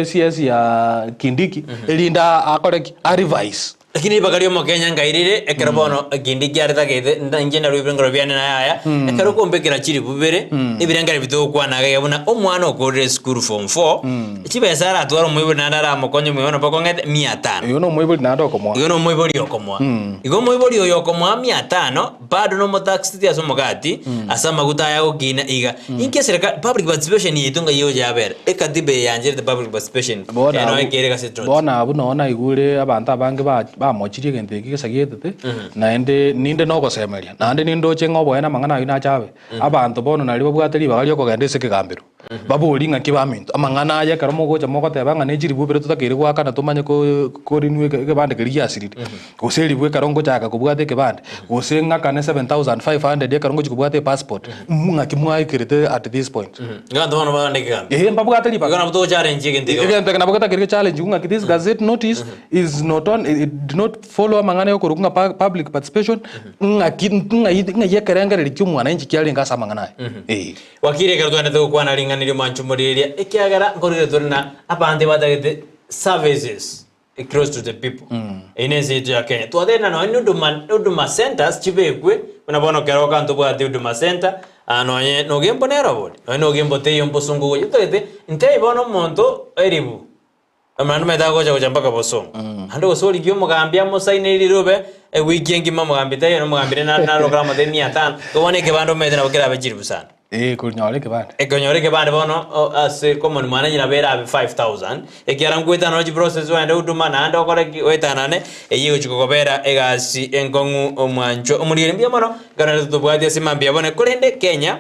CS ya Kindiki erinde akore ki? A revise. Lakini ribaga ria omokenya nkairire ekero bono Kindiki aretagete nta inche narue ebirengero biane naye aya, ekero okombekera chilifu bibere, ebirengero ebi togokwana iga iga buna omwana okorire esukuru form four, Chibesa aratware omoibori naende aramokonye omoibori nabo okong'ete mia tano. Igo nomoibori naende okomoa. Igo nomoibori okomoa. Igo omoibori oyo okomoa mia tano, bado nomotaxeti ase omogati, ase amaguta aya agokina iga. Inki eserekari, public participation yaito ng'ai egocha yabera? Ekatiba eye yancherete public participation, Bono eye noyo abwo- ekere egase note. bono abwo noo naigure abanto abange ba- bamochirie egento eke gesagetete, naende ninde nogosemeria, naende nindoche ng'a oboene amang'ana ayio nache abe, abanto bono nario babwate ribaga riokogenda ase ekegambero. Baborie ng'aki baminto, amang'ana aya ekero mogocha mogoteba ng'a ne chiribu ibere totakeire goakana tomanye korinwa ekebande keria giasirire, gose eribu ekero ngochaka kobwata ekebande, gose ng'akane 7500 ekero ngochia kobwata epassport, ng'aki mwaikerete at this point. Abanto bono bagende ekegambi. Eeh mbabwate Igo ribaga. nabo togocharenchia egento eke bono. Egento eke nabo getakeire gechallenge ng'aki this gazette notice is not on it did not follow amang'ana yokorokwa ng'a public participation, ng'aki ng'ai ng'ai ekerengererio kia omwananchi kiarenge ase amang'ana aya. Eeh. Wakiri ekero twaendete gokwana ring'ana ri'omwancho omorigereria, ekiagera nkorire tore na abanto batagete services close to the people. Eyio nense yaito ya Kenya. Twatebire na nonye Huduma, Huduma centers chibekwe, buna bono kero oka ntobwate Huduma center, ah, nonye nogembo nero bori, nonye nogembo teiyo mbosongo gocha. Totagete, ntebie bono omonto eribu. Naende omanyete agocha gocha mpaka bosongo. Naende gose origie omogambi amosainere rirobe, ewiki engima omogambi taiyo na omogambi rende nare narokore amotebi mia tano, igo bono ekebande omanyete nabo kerabe chilifu sana. Eh, konyora ekebande. Ekonyora ekebande bono o- ase common mwana onye nabo erabe 5000, ekiagera nkoetanana chiprocess ogende huduma naende okore ki, oetanane, eyio egochi kogobera egasi enkong'u omwanchwa omorigeri mbuya mono, ekero naende totobwati ase mambia bono korende Kenya,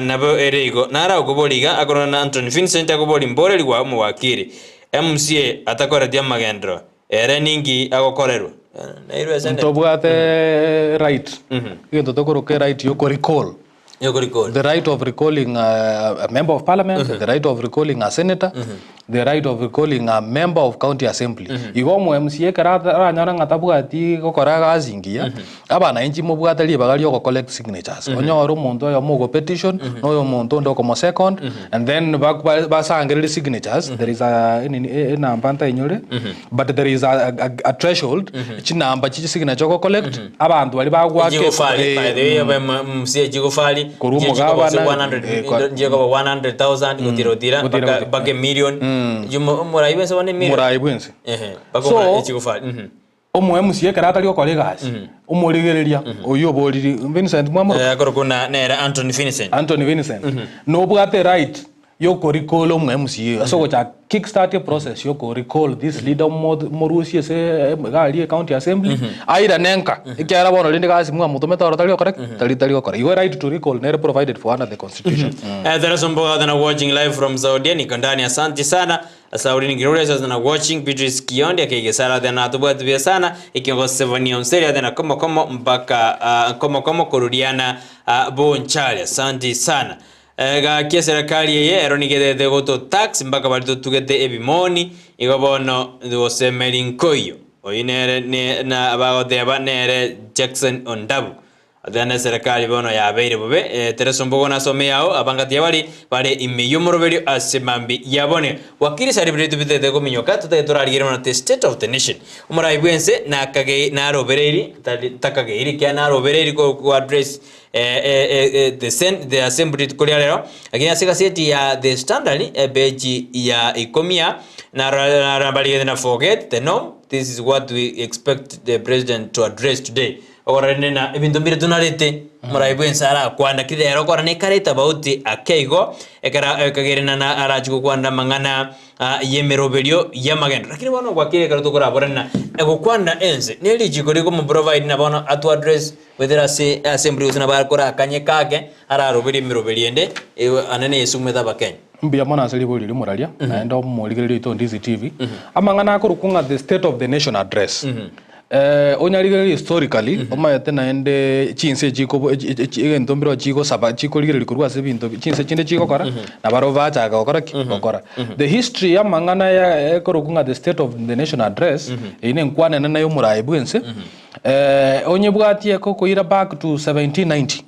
Nabo ere igo, naro akoboria iga, akorora na Anthony Vincent akoboria mborerigwa omowakiri, MCA atakoreti amagenderero, ere ninki agokorerwa? Nairwe esende. Ntobwate right, egento tokoroka eright ya oko recall. Ya oko recall. The right of recalling a member of parliament, the right of recalling a senator, the right of recalling a member of county assembly. Igo omo MCA ekero aranyore ng'a tabwati gokora egasi engiya, Abananchi mobwate ribaga riogo collect signatures, onyore omonto oyomo ogo petition, na oyo omonto onde okomo second, and then basangererie signatures, there is a enini enamba ntainyore, but there is a threshold, chinamba chie chisignature ogo collect, abanto baria bagoaka Chigofari, by the way, abe MCA chigofari, Korwa nchie chikoba ase omogabana, 100 kwa- nchie koba 100,000 gotira gotira Gotira mpaka gotira. mpaka emillion. Omo- omorai bwensi bono emillion. Omorai bwensi. Ehe, mpaka So- omora- echigofari. Omo MCA ekero atari gokora egasi, omorigereria oyio oboriri Vincent mwamoroka? Eh, akorokwa na nere Anthony Vincent. Anthony Vincent, nobwate right yoko recall omo MCA ase ogochaka kick start eprocess yoko recall this leader omorusie ase iga aria ecounty assembly airane nka ekiagera bono rende egasi mwamotomete oro tari gokora ki? Tari tari gokora. Igo right to recall nere provided for under the constitution. Eh, Teresa Mboga tena watching live from Saudia niko ndani asante sana Sauli Glorious na watching Beatrice Kiondi akeigesara tena atobwati buya sana ekiongo Sevania Onseri tena komo komo mpaka uh, komo komo koruriana uh, bonchari asanti sana Eh, gaki eserekari eye ero nigetete goto tax mpaka bari totugete ebimoni igo bono gosemeri nkoiyo oyi nere ne, na bagoteba nere Jackson Ondabu Tena eserekari bono yabeire bobe, etereso mbogo nasome yao, abangati abari bare ime y'omoroberio ase mambi yabone. Wakili Saribiretu bitete kominyoka, totagete torarigerie mono the state of the nation. Omorai bwense nakagei narobereiri, tari takageiri ekiagera narobereiri ko ko address the sen the assembly rituko ria rero, lakini ase egaseti ya The Standard, epeji ya ikomia, naro naro barigete na forget the norm, this is what we expect the president to address today. Okororane na ebinto mbire tonarete, omorai bw'ense arakwane, lakini rero okora nekare etabauti ake igo, ekero ekagerena na arachie gokwana amang'ana y'emeroberio y'amagendo. Lakini bono gwakire ekero tokoraborane na egokwana ense, ne richiko rikomo provide na bono ato address goetera ase assembly gose nabo akorakanye ake, araroberie emeroberio ende, ane na esumete abakenya. Mbuya mono ase ribori riria moraria, naende omorigereria oito Ndizi TV. Amang'ana akorokwa ng'a the state of the nation address. Onyarigererie historically, omanyete naende chinse chikobo egento mbireo chigosaba chikorigereria korwa ase ebinto chinse chinde chigokora, na barobwo bachaka gokora ki? Gokora. The history y'amang'ana ya ekorokwa ng'a the state of the nation address, eyio na enkwana enene ya omoraai bwense, onyebwatie ekokoira back to 1790,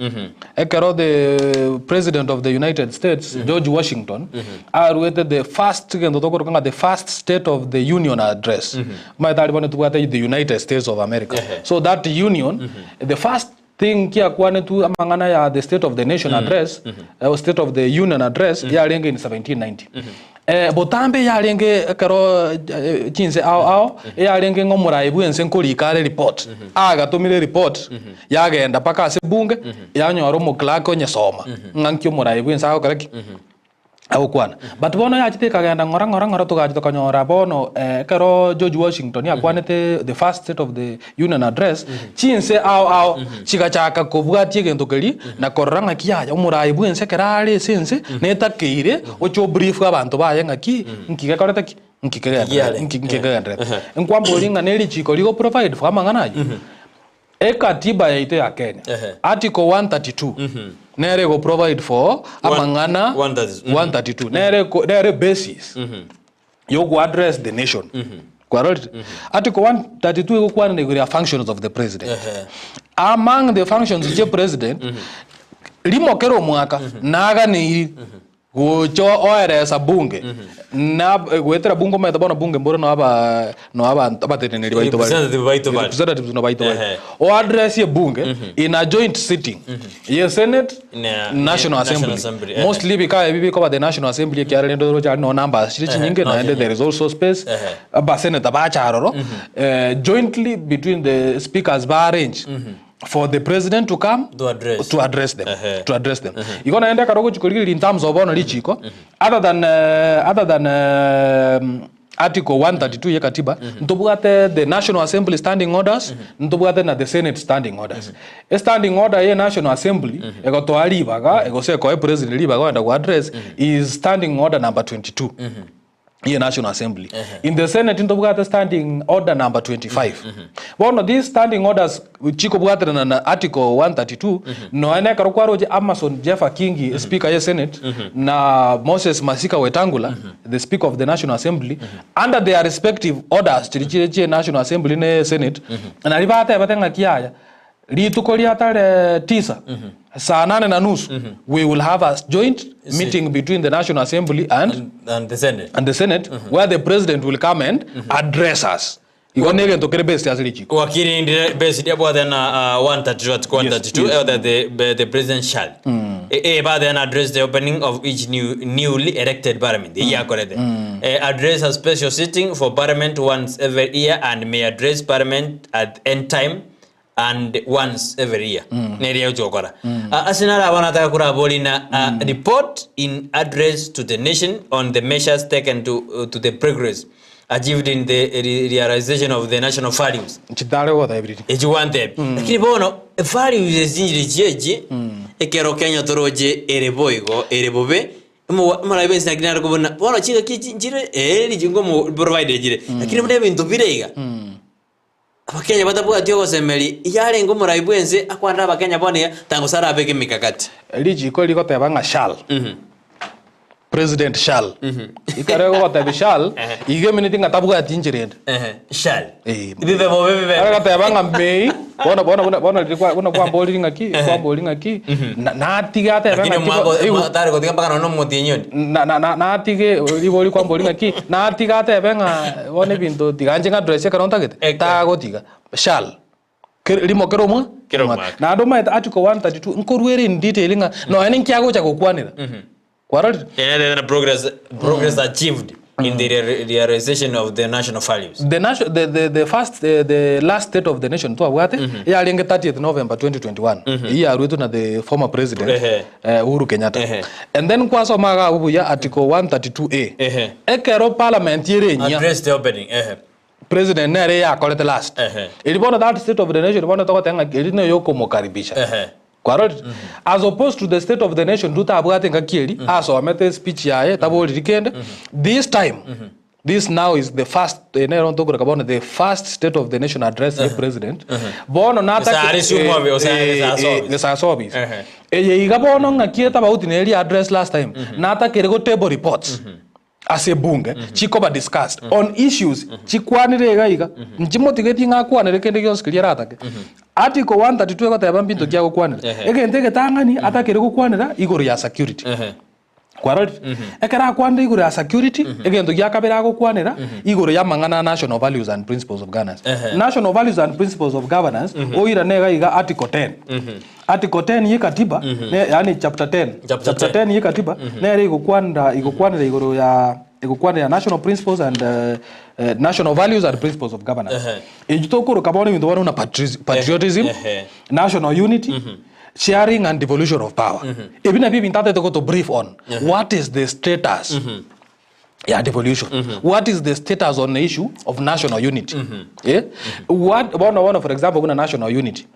ekero the president of the United States, George Washington, aruete the first egento tokoroka ng'a the first state of the union address. Omanyete aria bono tobwate the United States of America. So that union, the first thing kiakwanetwe amang'ana ya the state of the nation address, or state of the union address, yarenge in 1790. Botambe yarenge ekero chinse ao ao, eyarenge ng'a omorai bwense nkorika are report, agatomire report, yagenda mpaka ase bunge, yanyora omoclerk onyesoma, ng'a nki omorai bwense agokora ki? Agokwana. But bono yachete ekagenda ng'ora ng'ora ng'ora togacha tokanyora bono ekero George Washington akwanete the first state of the union address, chinse ao ao chigachaka kobwatia egento keria na korora ng'aki yaya omorai bwense ekero are ase ense netakeire oche obrief abanto baye ng'aki nki gekorete ki? Nki kegendererete nki kegendererete. Nkwamboria ng'a ne richiko rigo provide for amang'ana ayio? Ekatiba yaito ya Kenya, Article 132, nere ego provide for amang'ana 132, nere nere basis yogo address the nation. Kwarorire? Article 132 egokwanera igoro ya functions of the president. Among the functions chia president, rimo kera omwaka naganeiri. Gocha oeresa bunge na goetera bunge omanyete bono bunge mbore no aba no abanto abateneneri baito bare. Representative baito bare. Representatives no baito bare. Ehe. O address ebunge in a joint sitting ye Senate, Na- National National Assembly. Assembly, ehe. Mostly bikaba ebi bikoba the National Assembly ekiagera rende oroche aria no numbers chire chinyinge no naende chinyinge. there is also space. Ehe. Abasenator bacha aroro jointly between the speakers ba arrange for the president to come To address. to address them Ehe. to address them igo naende ekero ogochi korigereria in terms of bono richiko other than other than article 132 ye katiba ntobwate the national assembly standing orders ntobwate na the senate standing orders e standing order ye national assembly egotoa ribaga egose ekoe president ribaga ogenda go address is standing order number 22 ye National Assembly. In the Senate ntobwate standing order number 25. Bono these standing orders chikobwaterana na article 132 nonya na ekero kwaroche Amason Jeffa Kingi speaker ye Senate na Moses Masika Wetangula the speaker of the National Assembly under their respective orders chiri chire chie National Assembly ne Senate nari batebete ng'aki yaya Rituko ria tarehe tisa saa nane na nusu we will have a joint meeting between the National Assembly and, And the Senate. and the Senate where the president will come and address us. Igo ne egento kere based ase richiko. Wakiri ndire based yabwate na 132 article 132 Yes, yes. that the president shall eh then address the opening of each newly elected parliament mm. yakorete address a special sitting for parliament once every year and may address parliament at any time and once every year nere yagochia gokora Ase naro abana nataka korabori na report in address to the nation on the measures taken to the progress achieved in the realization of the national values Nchitare gotebiririe. Echi gwantebia lakini bono values esi nchiria echi ekero Kenya toroche ere boigo ere bobe Omoraia bwensi naki nare kobuna bono chingaki echi nchire ee richiko mo provide chire lakini buna ebinto bire iga Abakenya batabwati ogosemeria, iyarenge omorai bw'ense akwanere Abakenya bono iga, tangose arabeke emikakati. Richiko rigoteba ng'a shall, President shall. Ekero egogotebia shall, iga emineti ng'a tabwati inchera ende. Shall. Eh. Bibe bobe bibe. Agateba ng'a may, bono bono buna bono riria kwa buna kwamboriri ng'aki, kwambori ng'aki, na natige atebe Lakini ng'aki omwaka bo- omwaka tare gotiga mpaka nonya omotienyi onde. na na na natige ribori kwambori ng'aki, natige atebe ng'a bono ebinto tiga inche ng'address ekero ntagete, Eke. tagotiga, shall. Kere rimo kera omwa Kera omwaka. Naende omanyete article 132 nkorwa ere in detail ng'a nonya ninki agocha gokwanera. Kwarorire? Ere na progress progress achieved in the realization of the national values. The, nation, the, the, the first the, the last state of the nation twabwate yarenge 30th November 2021 eyio yarwetwe na the former president Ehe. Uhuru Kenyatta Ehe. and then kwasoma iga abwo buya article 132A Ehe. ekero parliament ere enyia Address the opening. Ehe. president nere yakorete last Ehe. eri bono that state of the nation bono togoteba ng'a eri neyokomokaribisha Ehe. Kwarorire? As opposed to the state of the nation Ruto abwate engaki eri, asomete speech yaye, taboriri kende. This time, this now is the first, eh, nero ntokoreka bono the first state of the nation address ye president. Bono natake Gose are siumo abe, gose are gose ase office. gose ase office. Ehe. Eye iga bono ng'aki etabauti na eria address last time, natakere go table reports. Ase ebunge chikoba discussed on issues chikwanire iga iga nchimotigetie ng'a akwanere kende gionsi keria aratake. Article 132 egoteba mbinto ki agokwanera. Egento egetang'ani atakere gokwanera igoro ya security. Kwarorire? Ekero akwanire igoro ya security, egento gia kabere agokwanera igoro ya amang'ana a national values and principles of governance. National values and principles of governance oirane iga iga article 10. Article 10 ye katiba ne yaani chapter 10 Chapter chapter 10 ye katiba nere igokwanera igokwanera igoro ya igokwanera national principles and national values and principles of governance. Echi tokoroka bono ebinto bono buna patriotism, national unity, sharing and devolution of power. Ebi nabio ebinto atagete goto brief on. What is the status ya devolution? What is the status on the issue of national unity? Eh? What bono bono for example buna national unity.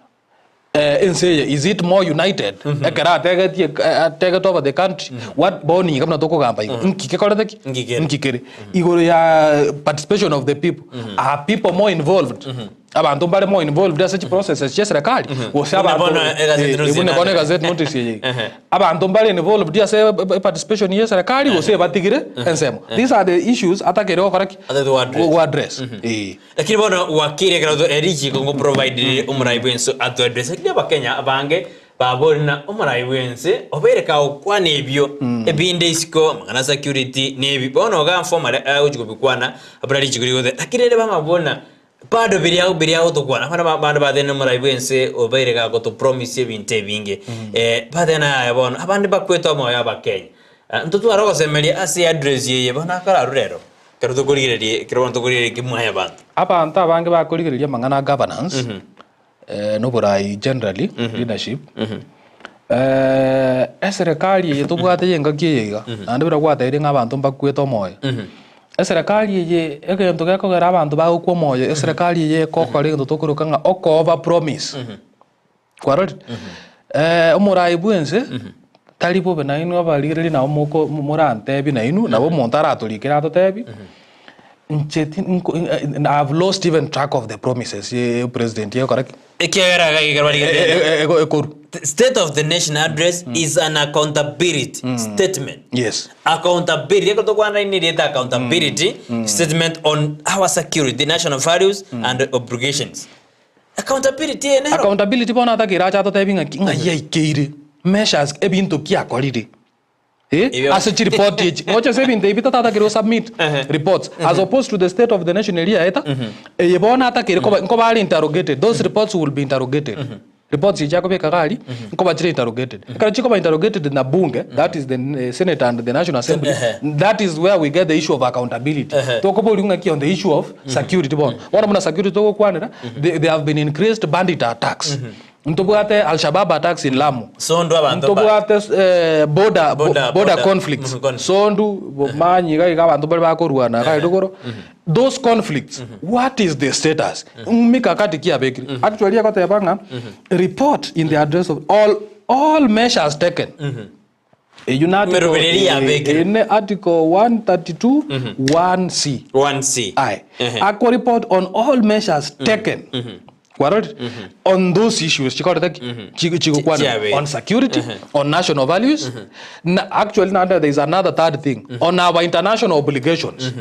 Ense eye is it more united ekero ategetie ategete over the country what bono iga buna tokogamba iga nki kekorete ki Nki kere. nki kere igoro ya participation of the people are people more involved abanto mbare more involved ase chiprocesses chia eserekari gose Buna abanto bono egazeti notice buna bono enande. egazeti notice eye iga abanto mbare involved ase participation ya eserekari gose batigire ensemo these are the issues atakere gokora ki Atagete goaddress. goaddress eh. Lakini bono gwakire ekero to erichiko ngo provide omorai bwenso ato address. Lakini abakenya abange Babori na omorai bw'ense obeire kagokwana ebio ebinde isiko amang'ana a security na ebi bono iga formally agochi kobikwana buna richiko rigoteba lakini rende bamabuna bado biria biria agotokwana abana ba abande bateba omorai bw'ense obeire gagoto promise ebinto ebinge bateba yaya bono abande mbakwete omoyo abakenya ntotware ogosemeria ase address eye bono akararure ero ekero tokorigereria ekero bono tokorigereria kimwanyabanto. Abanto abange bakorigereria amang'ana a governance. Noborai generally leadership eserekari eye tobwate ya engaki eye iga naende buna gwatebirie ng'a abanto mbakwete omoyo, eserekari eye egento gekogera abanto bagokwa omoyo eserekari eye ekokora egento tokoroka ng'a oko over promise kwarorire? Omorai bwa ense tari bobe nainwe abarigereria nabo moko morantebie nainwe nabo omonto aratorikere atotebie. Inche ti nko I have lost even track of the promises ye president yekora ki? Ekiagera iga ekero barigereria Ekoru. State of the Nation Address is an accountability statement. Yes. Accountability, ekero tokwana ine erieta accountability statement on our security, national values and obligations. Accountability eye nero. Accountability bono atakeire ache atotebie ng'aki ng'ai aikeire, measures ebinto ki akorire. Eh, Ebio- ase chiripoti echi ngocha ase ebinto ebi tatatakire gosubmit reports as opposed to the state of the nation eria yaeta eye bono atakire koba nkoba are interrogated those reports will be interrogated reports echi akobeka iga aria nkoba chire interrogated ekero chikoba interrogated na bunge that is the eh, senate and the national assembly that is where we get the issue of accountability tokoboria ng'aki on the issue of security bono bono buna security togokwanera they have been increased bandit attacks Ntobwate Al-Shabaab attacks in Lamu. Sondu abanto mbare. Ntobwate eh, border, Border- border, border conflicts. conflict. Sondu, Bomanyi, iga iga abanto mbare bakorwana iga rogoro. Those conflicts, what is the status? Mikakati ki yabekire? Actually egoteba ng'a report in the address of all all measures taken. Eyio na article, Emeroberio yabekire. eh, ne article 132 1C. 1C. Aye. Ehe. Ako report on all measures taken. Kwarorire? On those issues chikorete ki? Chigo chigokwana Chiabeire. on security, on national values. Na actually naende there is another third thing on our international obligations.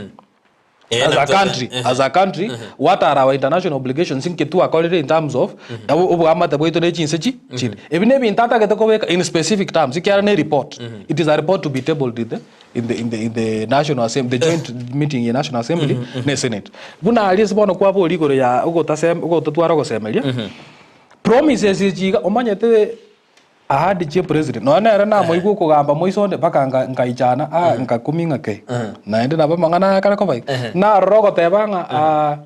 Eh, As a na- country, as a country, what are our international obligations inki twakorire in terms of oboamate bwaito ne chinse chi chinde. Ebi ne ebinto atagete kobeka in specific terms, ekiagera ne report. It is a report to be tabled in the in the in the in the national assembly, the joint meeting ya national assembly ne senate. Buna aria ase bono kwaboria igoro ya ogotasem ogotatwara ogosemeria, promises echi iga omanyete Ahadi chia president nonya nere namoigwa okogamba moiso onde mpaka nka nkaichana ah nkakumia ng'a kei naende nabo amang'ana aya akare koba iga narora ogoteba ng'a ah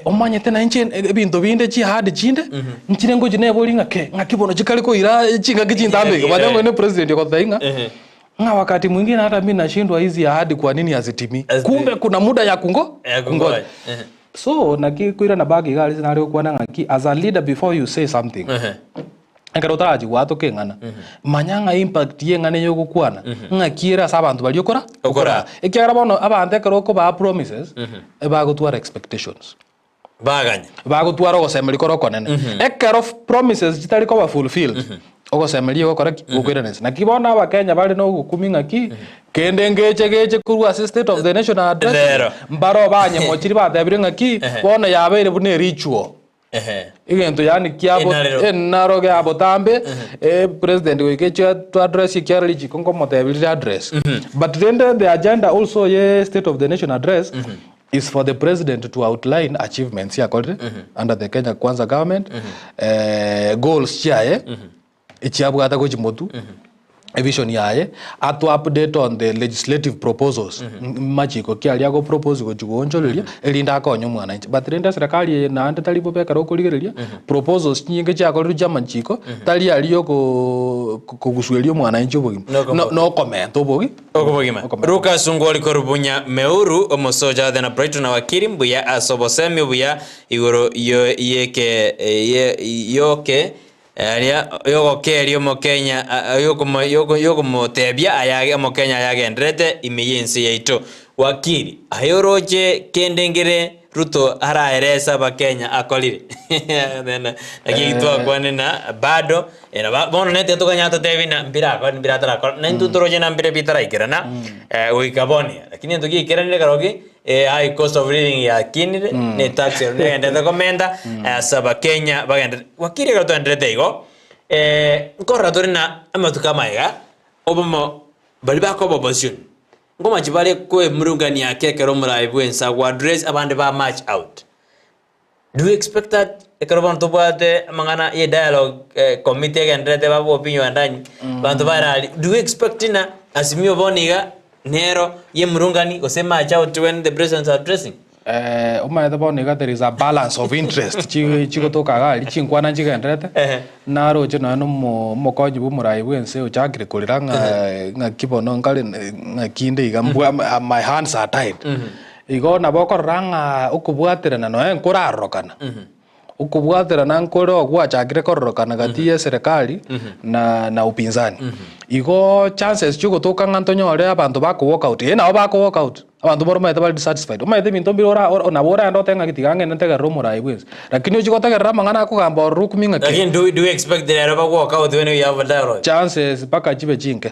omanyete na inche ebinto binde chiahadi chinde nchire ngochi neborie ng'a kei ng'aki bono chikare koira ching'aki chintambe iga but onye president ogotebia ng'a ng'a wakati mwingine hata mi nashindwa hizi ahadi kwa nini hazitimii kumbe kuna muda ya kungo Ya kungoja. kungoja so naki koirana back iga aria nare gokwana ng'aki as a leader before you say something Ekero otarachia gwatoka eng'ana, manya ng'a impact y'eng'ana eye ogokwana, ng'aki ere ase abanto baria okora Okora. Ekiagera bono abanto ekero okobaa promises, ebagotwara expectations. Baganya. Bagotwara ogosemeria kore okonene. Ekero promises chitari koba fulfilled, ogosemeria gokora ki? Gokoirana inse. Naki bono abakenya bare na ogokumia ng'aki, kende ngeche geche korwa ase state of the nation address, Rero. mbaro banyemochiri batebire ng'aki, bono yabeire buna erichuo. Ehe. Egento yaani kiabo Enarero. enaro gia botambe eh, president goika echio to address ekiara richiko nkomotebi rire address but rende the agenda also ye state of the nation address is for the president to outline achievements yakorire under the Kenya Kwanza government eh, goals chiaye echiabwate gochia motwe evision yaye ato update on the legislative proposals machiko ki aria ago propose gochia goonchoreria erinde akonye omwananchi but rende eserekari eye naende tari bobe ekero okorigereria proposals chinyinge chiakorirwe chia amachiko tari aria okoo kogusueria omwananchi obogima Nokomo- no okomenta obogi Okobogima. Okomenta. Lucas Ongwori korwa Bunya Meuru, omosoja Athena Brighton na wakili mbuya ase obosemi obuya igoro yo yeke ye yoke Aria yogokeria omokenya yokomotebia aya omokenya ayagendererete ime y'ense yaito. Wakili, aye oroche kende nkere Ruto araerese abakenya akorire? Naki eki twakwanire na bado bono nete tokonyara totebi ng'a mbirakore mbiratarakora naintwe toroche na mbire bitaraikerana goika bono iga. Lakini egento giaikeranire karoki high cost of living yakinire ne tax ero negenderete komenta ase abakenya bagenderete. Wakili ekero twaenderete igo. Nkorora tore na amatuko amaiga, obomo baria bakoba opposition, nkomachi bare koemurungania ake ekero omorai bwense ago address abande ba march out. Do you expect that ekero bono tobwate amang'ana ye dialogue committee egenderete babe opinion andanyi, banto bare aria, do you expect ng'a Azimio bono iga nero yemurungani gose march out when the president is addressing? Omanyete bono iga there is a balance of interest chigotoka iga aria chinkwana nchigenderete, naroche nonya na omo omokonyi bwa omorai bwa ense ochakire korera ng'a ng'aki bono nkare ng'aki inde iga mbwa my hands are tied. Igo nabo okorora ng'a okobwaterana nonya nkorarorokana, okobwaterana nkore ogwachakire kororokana gati y'eserekari na na upinzani. Igo chances chiogotoka ng'a ntonyore abanto bako walk out, ee nabo bako walk out, abanto mboro omanyete bare dissatisfied, omanyete ebinto mbire ora ora nabo oraende otebe ng'aki tiga ngende ntegerere omorai bwensi. Lakini ochie gotegerera amang'ana akogamba ororo okumia ng'aki. Lakini do do you expect rero ba walk out when we have a dialogue? Chances mpaka chibe chinke.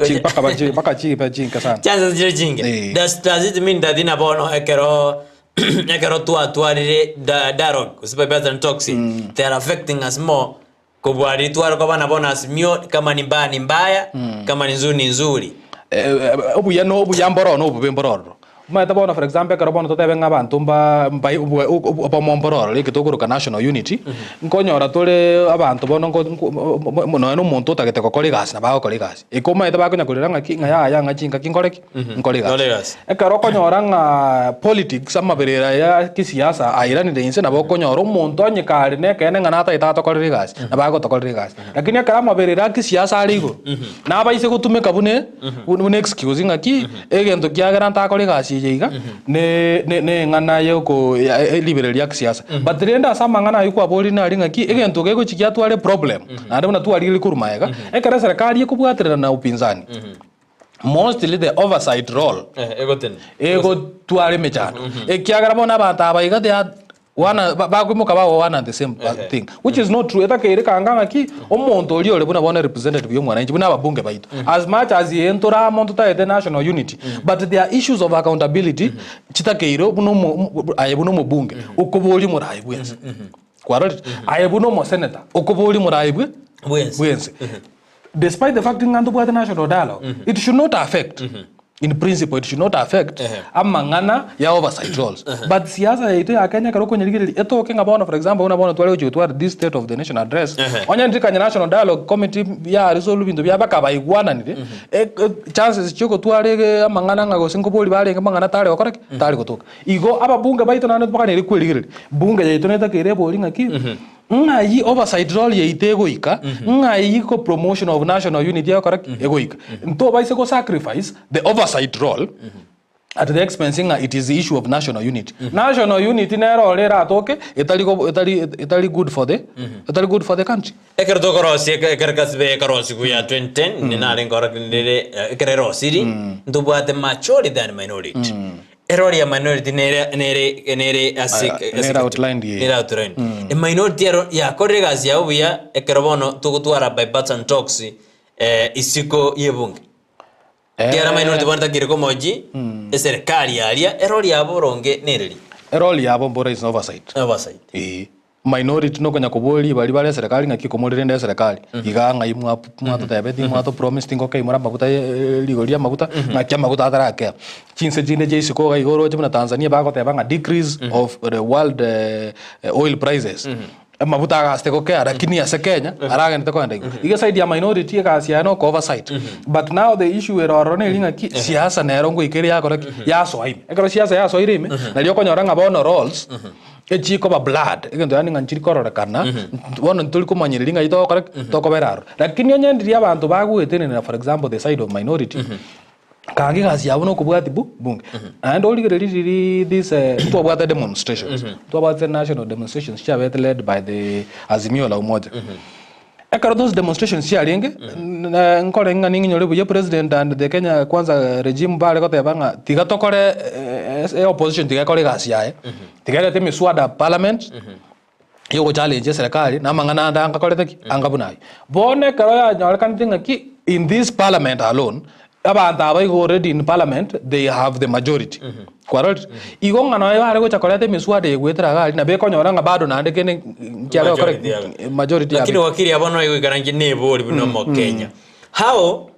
Chi- mpaka bachi- mpaka chibe chinke sana. Chances chire chinke. Eh. Does, does it mean that ina bono ekero ekero twatwarire da- dialogue gose bipartisan talks they are affecting us more kobua riria tware koba nabo na azimio kama ni mbaya ni mbaya kama ni nzuri ni nzuri. Eh, eh, obuya no obuya mboro na obobe mboro ororo. Omanyete bono for example ekero bono totebe ng'a abanto mba mbai obwe obomo mboro ororo eke tokoroka national unity, nkonyora tore abanto bono nko nko nonya na omonto otagete gokora egasi nabo agokora egasi. Eke omanyete bakonya korera ng'aki ng'a yaya ng'a chingaki nkore ki? Nkore Nkore egasi. egasi. Ekero okonyora ng'a politics amaberera ya kisiasa airanire inse nabo okonyora omonto onye kare na ekeene ng'a natagete atokorere egasi, nabo agotokorera egasi. Lakini ekero amaberera a kisiasa are igoro, nabaise gotumeka buna buna excuse ng'aki, Egento kiagera ntakore egasi eye iga, ne ne neng'ana yoko ya riberera ria kisiasa. But rende ase amang'ana ayio kwaborire nari ng'aki, egento gegochi giatware eproblem, naende buna twarigereria korwa magega, ekero eserekari ekobwaterana na upinzani, mostly the oversight role, Egotena. egotwara emechando. Ekiagera bono abanto aba iga they are One ba- bakoimoka babe one and the same thing which is not true etakeire kanga ng'aki omonto oria ore buna bono representative ya omwananchi buna ababunge baito as much as ee ntore amo ntotagete national unity but there are issues of accountability chitakeire buna omo omo aye buna omobunge okoboria omoraai bwense kwarorire aye buna omosenator okoboria omoraai bwe Bwense. bwense Despite the fact ng'a ntobwate national dialogue, it should not affect, in principle it should not affect amang'ana ya oversight roles. But siasa yaito ya Kenya ekero okonyerigereria etoke ng'a bono for example buna bono tware gochia gotwara this state of the nation address, onye ndiri kanya national dialogue committee ya resolve ebinto biabo bakabaigwananire, chances chia ogotwara ege amang'ana ng'a gose nkoboria barenge amang'ana tare gokora ki? Tare gotoka. Igo ababunge baito naende tobaganeire kwerigereria, bunge yaito netakeire ebori ng'aki, Ng'ai oversight role yaito egoika, ng'ai ko promotion of national unity egokora ki? Egoika. Ntobaise go sacrifice the oversight role at the expense ng'a it is the issue of national unity. National unity nere ore eratoke etari go etari etari good for the etari good for the country. Ekero tokorosia eke- ekero kasiba ekarosiwa ya 2010 mm. nare nkora ndire ekero erosiri ntobwate majority and minority Erori ya minority nere nere nere ase Ah, ase nere outlined ye. nere outlined. E minority ero yakorire egasi yabo buya ekero bono togotwara bipartisan talks eh, isiko y'ebunge. Ekiagera minority bono takire komochi eserekari yaria erori yabo boronge nereri. Erori yabo mbora is oversight. Oversight. Ee. Minority nokonya koboria baria bare eserekari ng'aki komorerende eserekari, igaa ng'ai mwa mwatotebetie mwato promise tingokeimora amaguta ye rigori ria amaguta, ng'aki amaguta atarakea. Chinse chinde chia isiko iga iga oroche buna Tanzania bagoteba ng'a decrease of the world oil prices, amaguta agasete gokea lakini ase Kenya aragenderete kogenda igoro. Iga eside ya minority egasi yaye noko oversight, but now the issue ere ororo neri ng'aki, siasa nero ngoika ere yakora ki? Yasoa ime. Ekero siasa yasoire ime, nario okonyora ng'a bono roles. Echikoba blood, egento yaani ng'a nchiri kororekana, bono ntori komanyereria ng'ai togokora ki? Tokobera aroro. Lakini onye ndiria abanto bagoetenenera for example the side of minority, kanga egasi yabo na okobwatia bu bunge. Naende origereria riria this ntwabwate demonstrations, ntwabwate national demonstrations chiabete led by the Azimio la Umoja. Ekero those demonstrations chiarenge, nkore ng'a ning'inyore buya president and the Kenya Kwanza regime bare goteba ng'a tiga tokore opposition tiga ekore egasi yaye, tiga erete emiswada parliament, ya ogochallenge eserekari na amang'ana ande anga akorete ki? Anga buna ayio. Bono ekero yanyorekanete ng'a ki, in this parliament alone. Abanto aba igo already in parliament they have the majority. Kwarorire? Igo ng'a nonya bare gocha koreta emiswada eye goetera iga aria nabo ekonyora ng'a bado naende kende nkiare gokora Majority yabe. majority Lakini yabe. wakili abo noe goikara inche nebori buna omokenya. How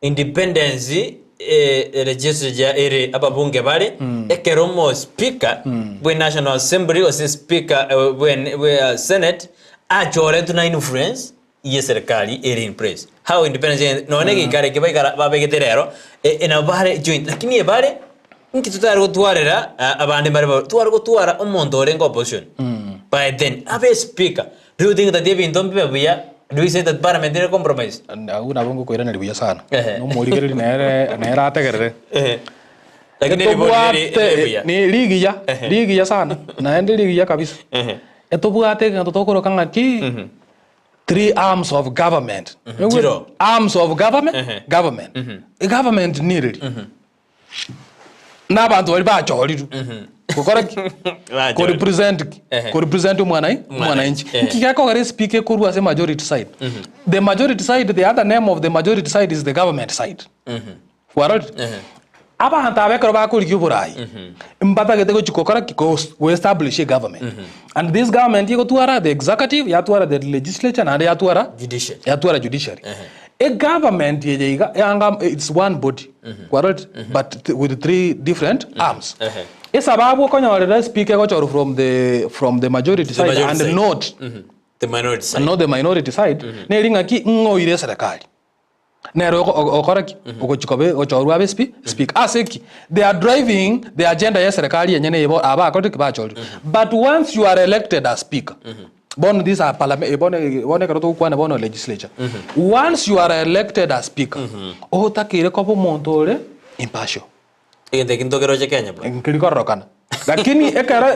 independence eh, legislature ere ababunge bare ekero omo speaker bwe national assembly gose speaker eh, bwe, bwe eh, senate achoretwe na influence ye serikali ere in place. How independence ere nonye geikaro eke baikara babegete rero e- e nabo bare joint lakini ebare nki totare gotwarera ah, abande mbare ba tware gotwara omonto orenge opposition by then abe speaker do you think that ebinto mbibe buya do you say that parliament ere compromise Agwo nabo ngokoiraneria buya sana. Ehe. Na omorigereria nere nere ategerere. Ehe. Lakini ribori riri Etobwate riri buya ni rigiya, Ehe. rigiya sana. Naende rigiya kabisa. Ehe. Etobwate egento tokoroka ng'aki Three arms of government. Chiro. Arms of government, Ehe. government. Government nireri. Na abanto baria bachorirwe. Gokora ki? Bachorirwe. Ko represent ki? Ehe. Ko represent omwana mwananchi. Ehe. Nki gekogera espeaker ekorwa ase majority side. The majority side, the other name of the majority side is the government side. Kwarorire? Ehe. Abanto aba ekero bakorigia oborai, mbatagete gochia gokora ki? Go establish a government. And this government egotwara the executive, yatwara the legislature, naende yatwara Judiciary. yatwara judiciary. E government eye iga yanga it's one body. Kwarorire? But with three different arms. Ehe. Esababu okonyorera espeaker egochorwa from the from the majority The side majority and side. not The minority side. and not the minority side, neri ng'aki ng'oire eserekari. Nere okora ki? Ogochia koba gochorwa abe speaker. Ase ki? They are driving the agenda ya eserekari enyene eye aba akorete ki? Bachorirwe. But once you are elected as speaker, bono these are parliament, bono bono ekero togokwana bono legislature. Once you are elected as speaker, otakeire koba omonto ore impartial. Egento eki ntokeroche Kenya bro. Nkeri kororokana. Lakini ekero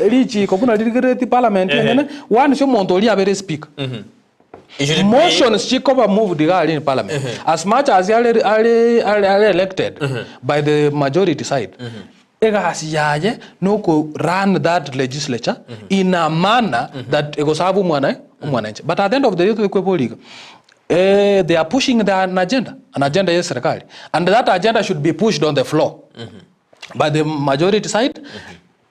richiiko buna ririgereti parliament enyene, once omonto oria abere speaker, It should be- motions chikoba moved iga aria in parliament, as much as are, are, are, are elected by the majority side, egasi yaye noko run that legislature in a manner that egoserve omwana omwananchi. But at the end of the day tokweboria iga, Eh, they are pushing the, an agenda, an agenda ya serikali. And that agenda should be pushed on the floor by the majority side.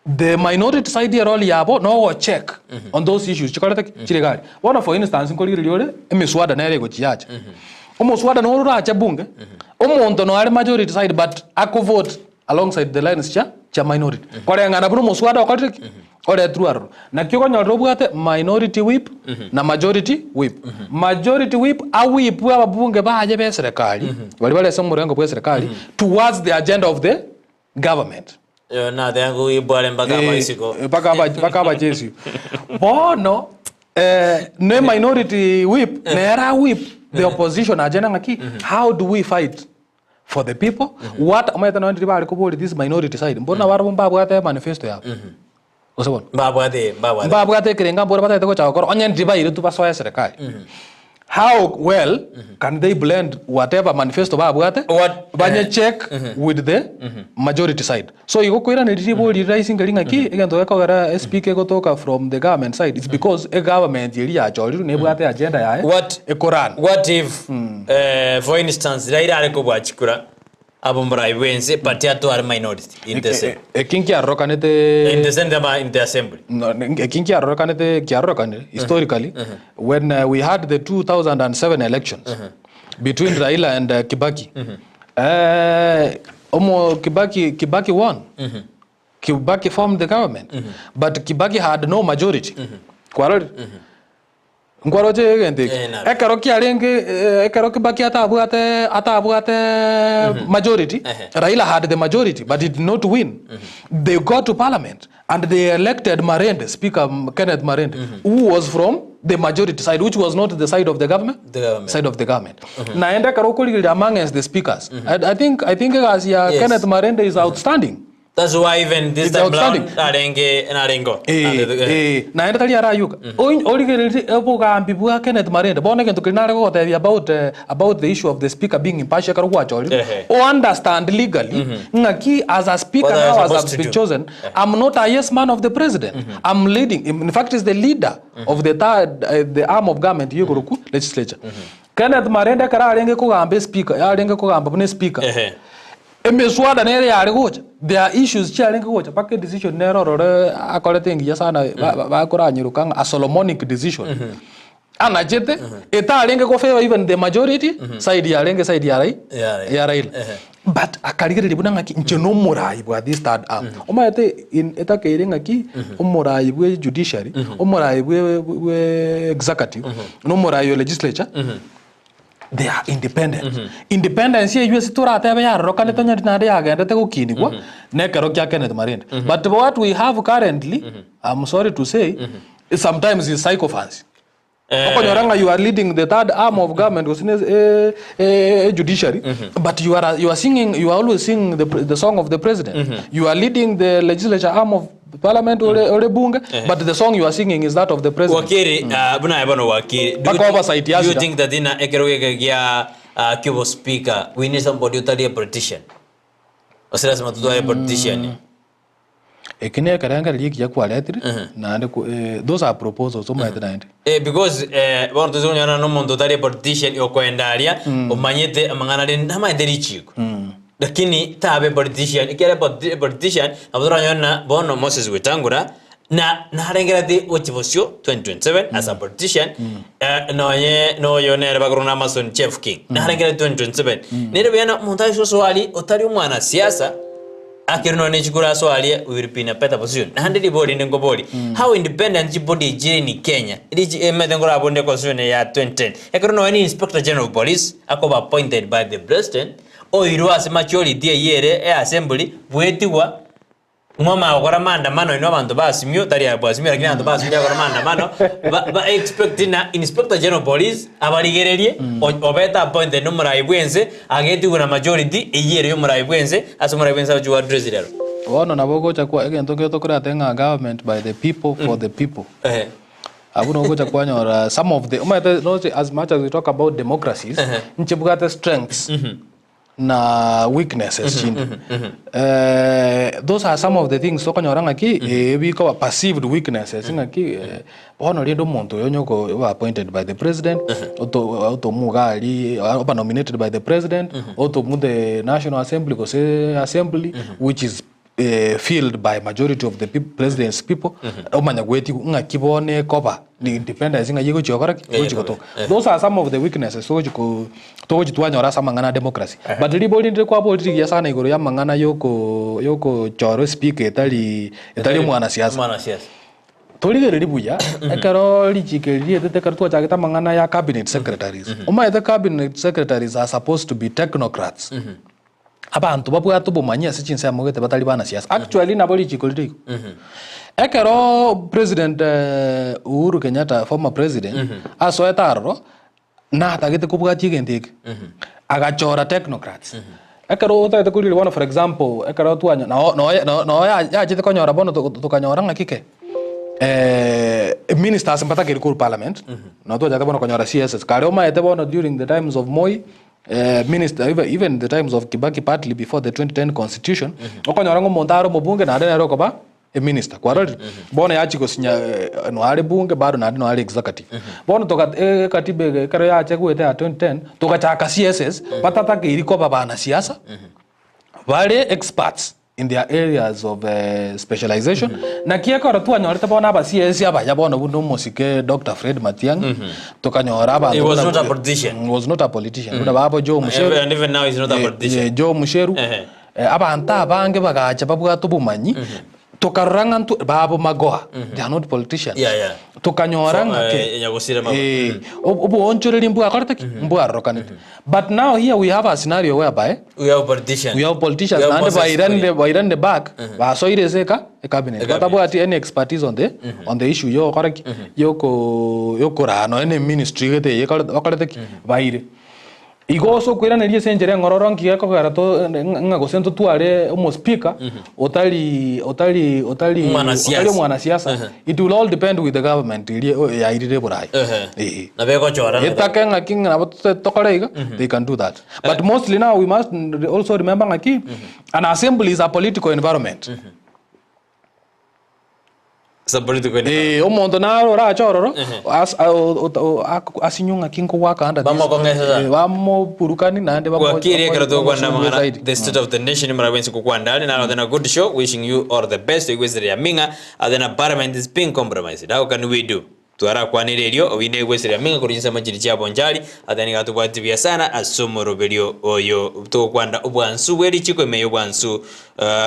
The minority side ye role yabo no go check on those issues chikorete ki? Chire gari. Bono for instance nkorigereria ore emiswada nere egochi yacha. Omoswada noro orache bunge, omonto no are majority side but ako vote alongside the lines chia chia minority. Koreng'ana buna omoswada okorire ki? Oretirwe aroro. Naki okonyorera obwate minority whip na majority whip. Majority whip awipwe ababunge baye be eserekari, baria bare ase omorengo bwa eserekari, towards the agenda of the government. Yo nateba nkogibware mpaka Eh, abaisiko. mpaka aba- mpaka abachesio. Bono eh, ne minority whip nere awip the opposition agenda ng'aki how do we fight for the people what omanyete nonye ndiri bare koboria this minority side mboro nabarabwo mbabwate manifesto yabo gose bono Mbabwate, mbabwate. mbabwate ekerenga mboro batagete gocha gokora onye ndiri bairetwe basoe eserekari how well can they blend whatever manifesto babwate What- banye check with the majority side so igo koiraneria ribori rahisi nkeri ng'aki egento gekogera speaker egotoka from the government side it's because egovernment eria yachorirwe nebwate agenda yaye What- ekorun What if, eh, for instance, Raila are kobua chikura abe omorai bwense but atware minority in the Senate. Eki nkiarokanete In the Senate ama in the Assembly. No, eki nkiarokanete kiarokanire historically when we had the 2007 elections between Raila and Kibaki eh, omo Kibaki Kibaki won Kibaki formed the government but Kibaki had no majority kwarorire Nkwaroche egento eke. Eh, naro. Ekero kiarenge eh, ekero Kibaki atabwate atabwate majority, Ehe. Raila had the majority but he did not win. They got to parliament and they elected Marende, Speaker Kenneth Marende, who was from the majority side, which was not the side of the government, The government. side of the government. Naende ekero okorigereria amongst the speakers, I think egasi ya Yes. Kenneth Marende is outstanding. That's why even this It's time round outstanding. narenge narengo. Eh, eh, naende tari arayuka Origererie obogambi bwa Kenneth Marende bono egento keria nare gogotebia about eh, about the issue of the speaker being impartial ekero gwachorire Ehe. o understand legally ng'aki as a speaker What are you now as supposed I've to been do? chosen I'm not a yes man of the president I'm leading in fact is the leader of the third eh, the arm of government yegoroku legislature. Kenneth Marende ekero arenge kogamba espeaker, yarenge kogamba buna espeaker, Ehe. emeswada nere yare gocha, there are issues chiarenge gocha mpaka edecision nere orore akorete engiya sana ba- ba- bakoranyeroka ng'a a Solomonic decision. Anachete, etarenge go favour even the majority, side yarenge side ya Rai- Ya Raila. ya Raila. Ehe. But akarigereria buna ng'aki inche nomorai bwa this third arm. Omanyete in etakeire ng'aki omorai bwe judiciary, omorai bwe bwe executive, na omorai o legislature, they are independent. Independence eywo ase toratebe yarorokanete onye naende yagendete gokinigwa, na ekero kia Kenneth Marende. But what we have currently, I'm sorry to say, sometimes is sycophancy. Okonyora ng'a you are leading the third arm of government gose ne eh, eh, judiciary but you are, you are singing you are always singing the, pre- the song of the president you are leading the legislature arm of parliament ore, ore bunge but the song you are singing is that of the president Wakiri, ah, buna aye bono wakiri. Do you Mpaka thi- oversight do you yasira. think that ina ekero geke gia ah, kibo speaker we need somebody otari a politician? Ose lazima tutware politician. Eki nekerengererio ekiya kwaretire, naende ko those are proposals omanyete naende. Eh, because eh, bono toise konyora na omonto otari politician okoenda aria omanyete amang'ana are namanyete richiko lakini tabe politician ekiagera politi- politician nabo toranyore na bono Moses Wetangula na narengereti gochia bosio 2027 as a politician eh, nonye noyo nere bakorwa na Amason Chef King narengereti 2027 nere buya na omonto aise gosoa aria otari omwanasiasa Akero nonya ne chikura ase aria we will be in a better position. Naende ribori rinde nkoborie, how independent chibody echire in Kenya, richi emete nkorabonde constitution ya 2010. Ekero nonya ne inspector general of police akoba appointed by the president, oirwe ase majority eyio ere e assembly, bwetigwa, mwamanya gokora maandamano inwe abanto ba Azimio, tari aba Azimio lakini abanto ba Azimio bakora maandamano, ba ba expect ng'a inspector general of police abarigererie, o- obete appointed na omorai bwense, Agetigwe na majority eyio ere y'omorai bw'ense, ase omorai bw'ense agochia goaddress rero. Bono nabo ogocha kwa egento nkere tokorate ng'a government by the people for the people. Ehe. Abwo nabo ogocha kwanyora some of the omanyete roche as much as we talk about democracies, nchibwate strengths na weaknesses chinde. Those are some of the things okonyora ng'aki eh bikoba perceived weaknesses ng'aki Bono rende omonto oyo onye okoba appointed by the president, oto otomwa iga aria, oba nominated by the president, otomwa the national assembly gose assembly, which is filled by majority of the peop president's people, omanya goetigwa ng'aki bono ekoba ni independence ng'ai egochia gokora ki? Egochia gotoka. Those are some of the weaknesses togochi ko togochi twanyora ase amang'ana a democracy. But ribori rinde kwaborire rigiya sana igoro ya amang'ana yoko yokochora espeaker etari etari omwanasiasa. Omwanasiasa. Torigererie buya, ekero richiiko eri rietete ekero twachagete amang'ana ya cabinet secretaries, omanyete cabinet secretaries are supposed to be technocrats, abanto babwate obomanyi ase chinsemo gete batari banasiasa. Actually nabo richiiko rire igo. Ekero president Uhuru Kenyatta former president, asoete aroro, natagete kobwatia egento eke, agachora technocrats. Ekero otagete korigereria bono for example, ekero twanya noo noe no noo yachete konyora bono tokanyora ng'aki ke, ministers mbatakeri korwa parliament, nabo twachete bono konyora CSs. Kare omanyete bono during the times of Moi, minister even even the times of Kibaki partly before the 2010 constitution, okonyora ng'a omonto are omobunge naende nere okoba Eminister, kwarorire? Bono yachia gosinya noare bunge bado naende noare executive. Bono toga ekatiba eye ekero yacha goeta ya 2010, togachaka CSs, batatakeiri koba banasiasa, bare experts in their areas of specialization, naki ekero twanyorete bono aba CS abaya bono buna omosike Doctor Fred Matiang'i, tokanyora abanto He was buna not a politician. He was not a politician. Buna babo Joe Mucheru. And even now he's not a politician. Joe Mucheru. Ehe. Abanto abange bagacha babwate obomanyi, tokarora ng'a ntwe babo magoha, they are not politicians. Yeah, yeah. Tokanyora So, ng'a eh, Nyagusire magoha. eh, ob- oboonchoreria mbwakorete ki? Mbwarokanete. But now here we have a scenario whereby We have politicians. we have politicians We have naende Moses bairanire Kuria. bairanire back basoire ase eka ecabinet Ecabinet. batabwati any expertise on the on the issue yogokora ki yoko yokoraa nonya na eministry gete eye ekorete bakorete ki baire. Igo ase okoiraneria ase enchera eng'ororo nki gekogera to ng'a gose ntotware omospeaker otari otari otari Omwanasiasa. otari omwanasiasa, it will all depend with the government eria yairire oborai. Ehe. Eeh. Nabo egochora nabo. Etake ng'aki ng'a nabo tokore iga, they can do that. But mostly now we must also remember ng'aki, an assembly is a political environment. Ase political economy. Eh, omonto naro orache ororo, Ehe. as- a- o- ota- o- ako- asinywe ng'aki nkogwaka under this. Bamokong'esa sana. Eh, bamoburukani naende bamo- Wakiri ekero bamo- togokwana bamosumbue amang'ana zaidi. the state of the nation mara bwensi gokwana are naro then a good show wishing you all the best egwesere ya ming'a and then a parliament is being compromised how can we do Twarakwanire erio oine egwesire aming'a korwa chinsemo chiria chia Bonchari, ate nigo atobwati buya sana ase omoroberio oyo togokwanda obwansu bwe richiko ime y'obwansu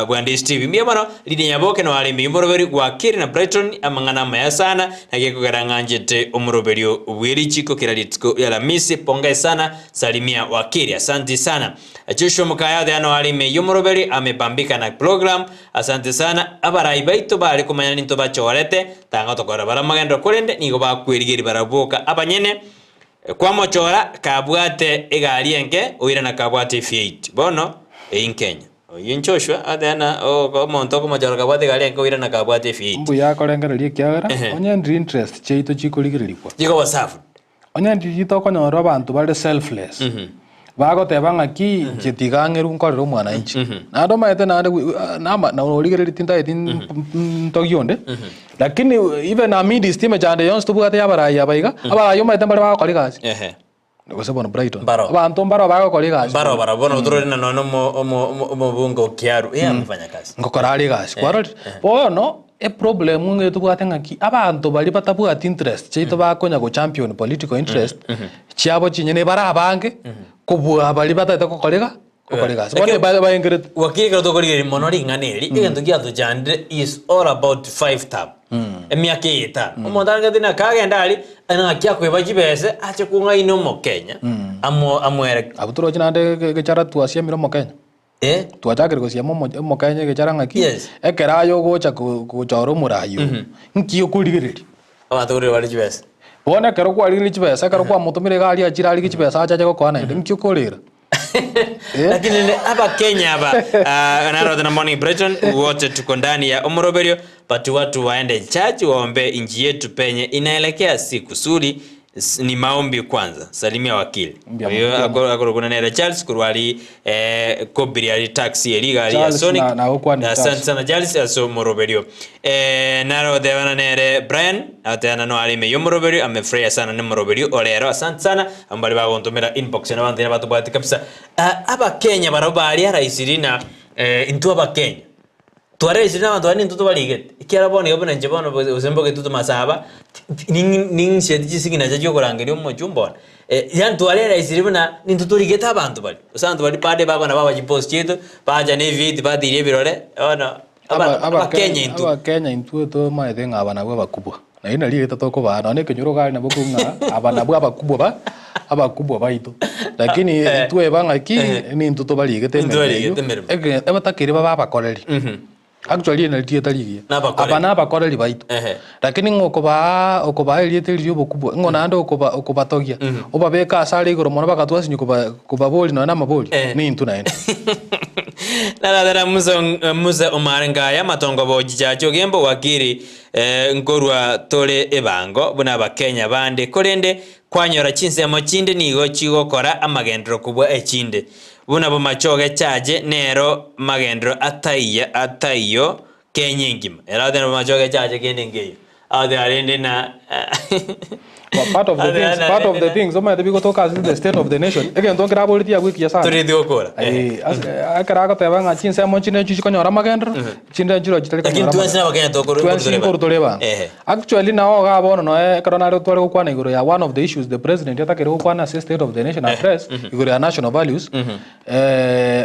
bwa Ndisi TV. Mbuya mono Lydia Nyaboke noare ime y'omoroberio gwa Kerry na Brighton amang'ana amaya sana naki ekogera ng'anchete omoroberio bwe richiko kera rituko ria Alamisi. Pongezi sana Salimia Wakiri, asanti sana. Joshua Mokaya ate noare ime y'omoroberio amepambika na program Asante sana, abarai baito bare komanya ninto bachorete, tanga tokorora bare amagenderero korende nigo bakwerigeria barabwo boka abanyene. Kwamochora kabwate egari enke oirana kabwate efiat. Bono eyio nkenya. Oyio Joshua ateana omonto okomochora kabwate egari enke oirana kabwate efiat. Mbuya akorengereria ekiagera Ehe. onye ndiri interest chiaito chikorigirerigwa. Chigoba served. Onye ndiri tokonyora abanto bare selfless, bagoteba ng'aki inche tiga ng'erwe nkorere omwananchi. Naende omanyete naende nama na origereria tintageti ntogie onde, lakini even amidst emechando eye yonsi tobwate ya abarai aba iga, abarai omanyete mbare bagokora egasi. Ehe. Gose bono Brighton. Mbaro. Abanto mbaro bagokora egasi. Mbaro barabwo bono torore na nonya omo omo omobunge o Kiaru, eye amefanya kazi. Ngokora are egasi, kwarorire? Bono. Eproblem ng'a etobwate ng'aki, abanto baria batabwati interest chiaito bakonya go champion political interest chiabo chinyene bare abange kobua baria batagete gokora iga gokora egasi. Bono Ekero- baengerete. Wakili ekero tokorigereria mono ring'ana eri, egento giatochandire is all about five term. Emiaka eye etano. Omonto arenge na kagenda aria, ng'aki akoeba chibese ache kong'aina omokenya, amo amoereke. Abwo toroche naende egechara twasiamire omokenya. Eh? Twachakire gosiema omo- omokenya egechara ng'aki, Yes. ekero aye ogocha ko- gochora omorai oo, nki okorigereria? Abanto korire bare chibesa. Bono ekero kwarigereria chibesa, ekero kwamotomire iga aria achire arigie chibesa ache ache gokoa naende, nki okorera? Eh? Lakini ne abakenya aba uh, narote na morning Brighton wote tuko ndani ya omoroberio but watu waende church waombe inchi yetu penye inaelekea si kusuri Ni maombi kwanza. Salimia wakili. Mbuya Oyo mono. akorokuna nere Charles korwa ari eh, kobiri ari taxi eri gari ya Charles Sonic. na- na gokwana Asante Charles. sana Charles ase omoroberio. Eh, naro otebana nere Brian atebana no ari ime y'omoroberio amefurahia sana nemoroberio orero asante sana amo baria bagontomera inbox na abanto batobwati kabisa. Ah, abakenya barabwo baria raisiri na eh, intwe abakenya Twareisire nabanto baria nintwe tobarigete, ekiagera bono iga buna inche bono gose mboke intwe tomasaba, nincheti chisignature chiokorangeria omochumba one, yaani twarereisire buna nintwe torigete abanto baria, gose abanto baria bande bakona baba chipost chiaito, bacha na ebibeti batiria ebirore, bono abakenya intwe. Abakenya intwe tomaete ng'a aba nabwo abakubwa, naende nari erieta tokobaa nonye na ekenyoro iga aria nabo okong'a ng'a aba nabwo abakubwa ba abakubwa baito. Lakini intweba ng'aki nintwe tobarigete Nintwe emeremo tobarigete eyio, emeremo. eke ebatakeire babe abakoreri. Actually eri nari rieta rigiya. Nabakoreri. Aba nabakoreri baito. Ehe. Lakini ng'a okobaa okobaa erieta eri ri'obokubwa, ng'o naende okoba okobatogia, obabeke ase are igoro mono bagatwasinywa koba kobaboria nonya na amabori, Eh. nintwe naende. Naratera Musa Musa omare ngaya amatongo bochichache ogembo wakiri eh, nkorwa tore ebango buna abakenya bande korende Kwanyora chinsemo chinde nigo chigokora amagenderero kobua echinde, buna bomachoge chache nero magenderero ataiyo ataiyo Kenya engima. Ere agotebi bomachoge chache kende nkeiyo. Agotebi rende na But part of the things, part of the things omanyete bigotoka ase the state of the nation, egento nkeraboretie abwo ekiya sana. Toreti gokora. Eh, ase ekero agoteba ng'a chinsemo chinde nchio chikonyora amagenderero, chinde nchiro chitari Lakini konyora twensi amagenderero. nabakenya tokoro Twensi nkoru tore ebango. Ehe. Actually nao iga bono noe ekero nare tware gokwana igoro ya one of the issues the president atakire gokwana ase state of the nation address igoro ya national values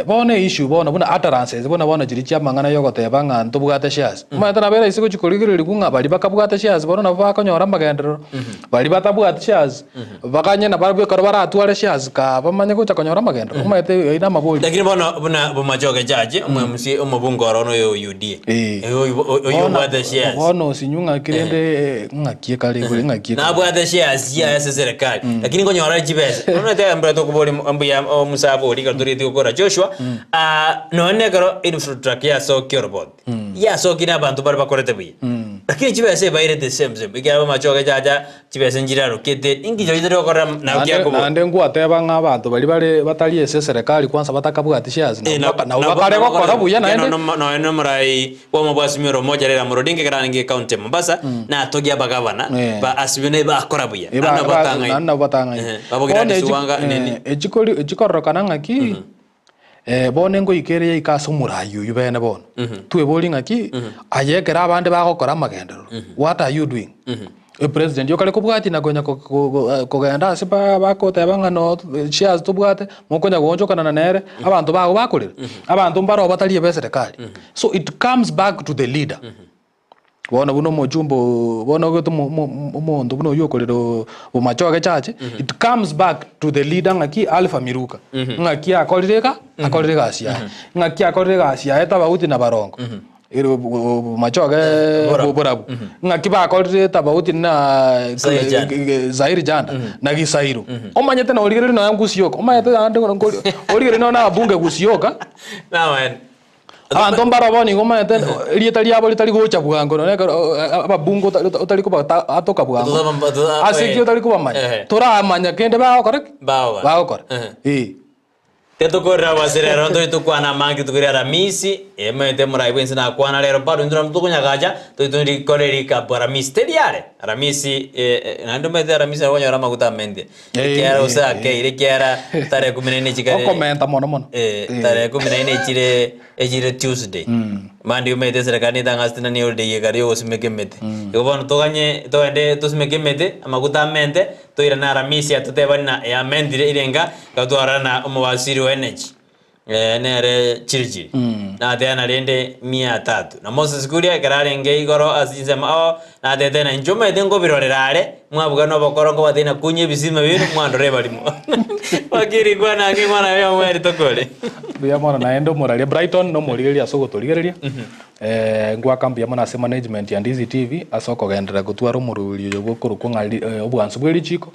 bono issue bono buna utterances buna bono chiria chia amang'ana ya ogoteba ng'a ntobwate shares. Omanyete nabo ere ase gochia korigererigwa ng'a baria bakabwate shares bono nabo bakonyora amagenderero, baria batabwati shares Bakanye nabarabwo ekero baratware shares kaa bamanye gocha konyora amagenderero, omanyete ayio namabori. Lakini bono buna bomachoge chache omwemusie omobunge oro noyo o UDA. Eh. Oyo oyo obwate shares. Bono osinywe ng'aki rende ng'aki ekare igoro ng'aki ekare. Nabwate shares chiaye ase serikali lakini nkonyora chibesa. Bono teba mbura tokobori mbuya omusabe oria ekero toreti gokora Joshua ah, nonye ekero infrastructure yasokia oroboti. Yasokire abanto bare bakorete buya. Lakini chibesa ebairete same same. Ekiagera bamachoge chacha chibesa nchirarokete, inki chirochio tari gokorera nabo Naende kiakoboka. naende ngwateba ng'a abanto baria bare batari ase eserekari kwanza batakabwati shares Eh, nabo baka nabo bakare gokora buya naende. Nonya nomorai bw'omo bwa Azimio la Umoja Raila Amolo Odinga ekero arenge ekaunti ya Mombasa, natogia abagavana Eh. ba Azimio naye bakora buya. Eh, Naende nabo batang'aini. naende nabo batang'aini. Eh, babo Bono Gladys echi- Wanga, eh, nini. echikori echikororokana ng'aki, bono engoika ere yaika ase omorai oyio bene bono. Tweborie ng'aki, aye ekero abande bagokora amagenderero, what are you doing? Epresident okare kobwatia na konya kogenda ase bagoteba ng'a no shares tobwate, mokonya goonchokanana nere, abanto bago bakorera, abanto mbaro batari abe eserekari. So it comes back to the leader. Bono buna omochumba oo bono ogete omonto buna oywo okorera bomachoge church, it comes back to the leader ng'aki Alpha Miruka, ng'aki akorire iga, akorire egasi yaye, ng'aki akorire egasi yaye tofauti na barongo. Ere bomachoge Borabu. borabu, ng'aki bakorire tofauti na Zairi Janda. Zairi Janda na Gisairo. Omanyete na origereria nonya Gusioka, omanyete naende origereria nonya na abunge Gusioka. Namaene. Abanto mbaro bono nigo omanyete erieta riabo ritari gocha bwango nonya ekero ababunge otari kobata atoka bwango. Ase ki otari kobamanya? Toramanya kende bagokora ki? Bagokora. Bagokora. Eh. Tetokorera ase rero ntoi tokwana amange rituko ria Aramisi, emanyete morai bwensi nakwana rero bado intwe nabo tokonyagacha toi torikore rikapu Aramisi teri are Aramisi naende omanyete Aramisi nabo okonyora amaguta amente ekiagera gose akeire ekiagera tarehe kumi na ine chikare Okomenta mono mono. Tarehe kumi na ine echire echire Tuesday mambia omanyete eserekari netang'asete nani holiday ekare ya ogosimeka emete igo bono toganye togende tosimeke emete amaguta amente Toirane Aramisi atotebani na yamentire irenga gatwarana na omobasiri o Energy nere Chirichiri nateana rende mia tatu na Moses Kuria ekero arenge igoro ase chinsemo ao natete na inche omanyete nkobirorera are mwabuga nobokoro nkobatebia na kunywa ebisima biaino mwandore ebarimo Wakiri kwana ang'e mwana oyo omweri tokore. Mbuya mono naende omoraria Brighton nomorigereria ase ogotorigereria Ngoaka mbuya mono ase management ya Ndizi TV ase okogenderera gotwara omorweri oyo bokorokwa ng'a obwansu bwe richiko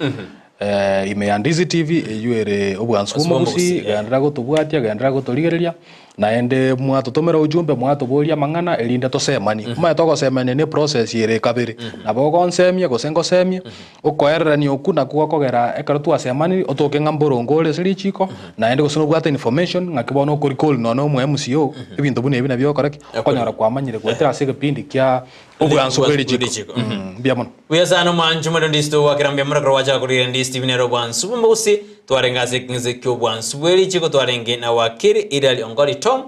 ime ya Ndizi TV eywo ere obwansu bwa omogusii, genderera gotobwatia, genderera gotorigereria, naende mwatotomera ujumbe mwatoboria amang'ana erinde tosemanie. Omanyete ogosemania ne eprocess ere kabere, nabo ogonsemia gose ngosemie, Okoererania okwo nakwo gokogera ekero twasemaniri otoke ng'a mboronge ore ase richiko, naende gose nobwate information ng'aki bono okorecall nonya omo MC oo, ebinto buna ebi nabio ogokora ki? Okonyora kwamanyire goetera ase egepindi kia obwanso bwe richiko. Mbuya mono. Buya sana omwancho mwene Ndisi togwakera mbuya mono ekero gwachaka korigereria Ndisi TV nere obwansu bw'omogusii twarenge ase ekeng'ese ki'obwansu bwe richiko twarenge na wakili Hilary Ongoli Tom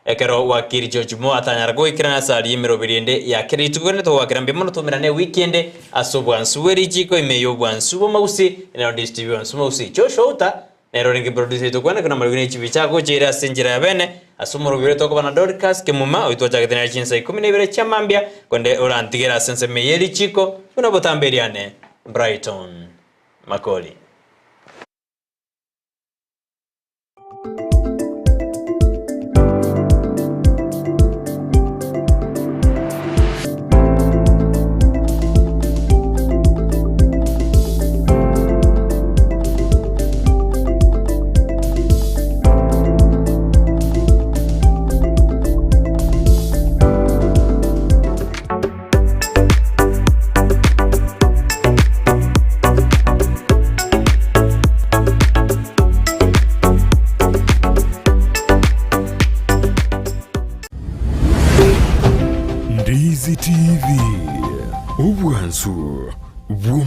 Ekero wakiri George Moore atanyara goikerana ase aria emeroberi ende ya kera rituko rende togwakera mbuya mono toumerane ewiki ende ase obwansu bwe richiiko ime y'obwansu bw'amagusii nero Ndisi TV Obwansu bw'amagusii Joshua Outa nere orenge producer oito kwana ekero namariogi ne chibi chiagocha ere ase enchera ya bene ase omorobio oria tokoba na Dorcas Kemuma oyio twachagete nere chinsa ikomi na ibere chia mambia konde orantigere ase ensemo eye y'erichiiko buna botambe eriane Brighton Makori. Ndizi TV, obwansu bw'o.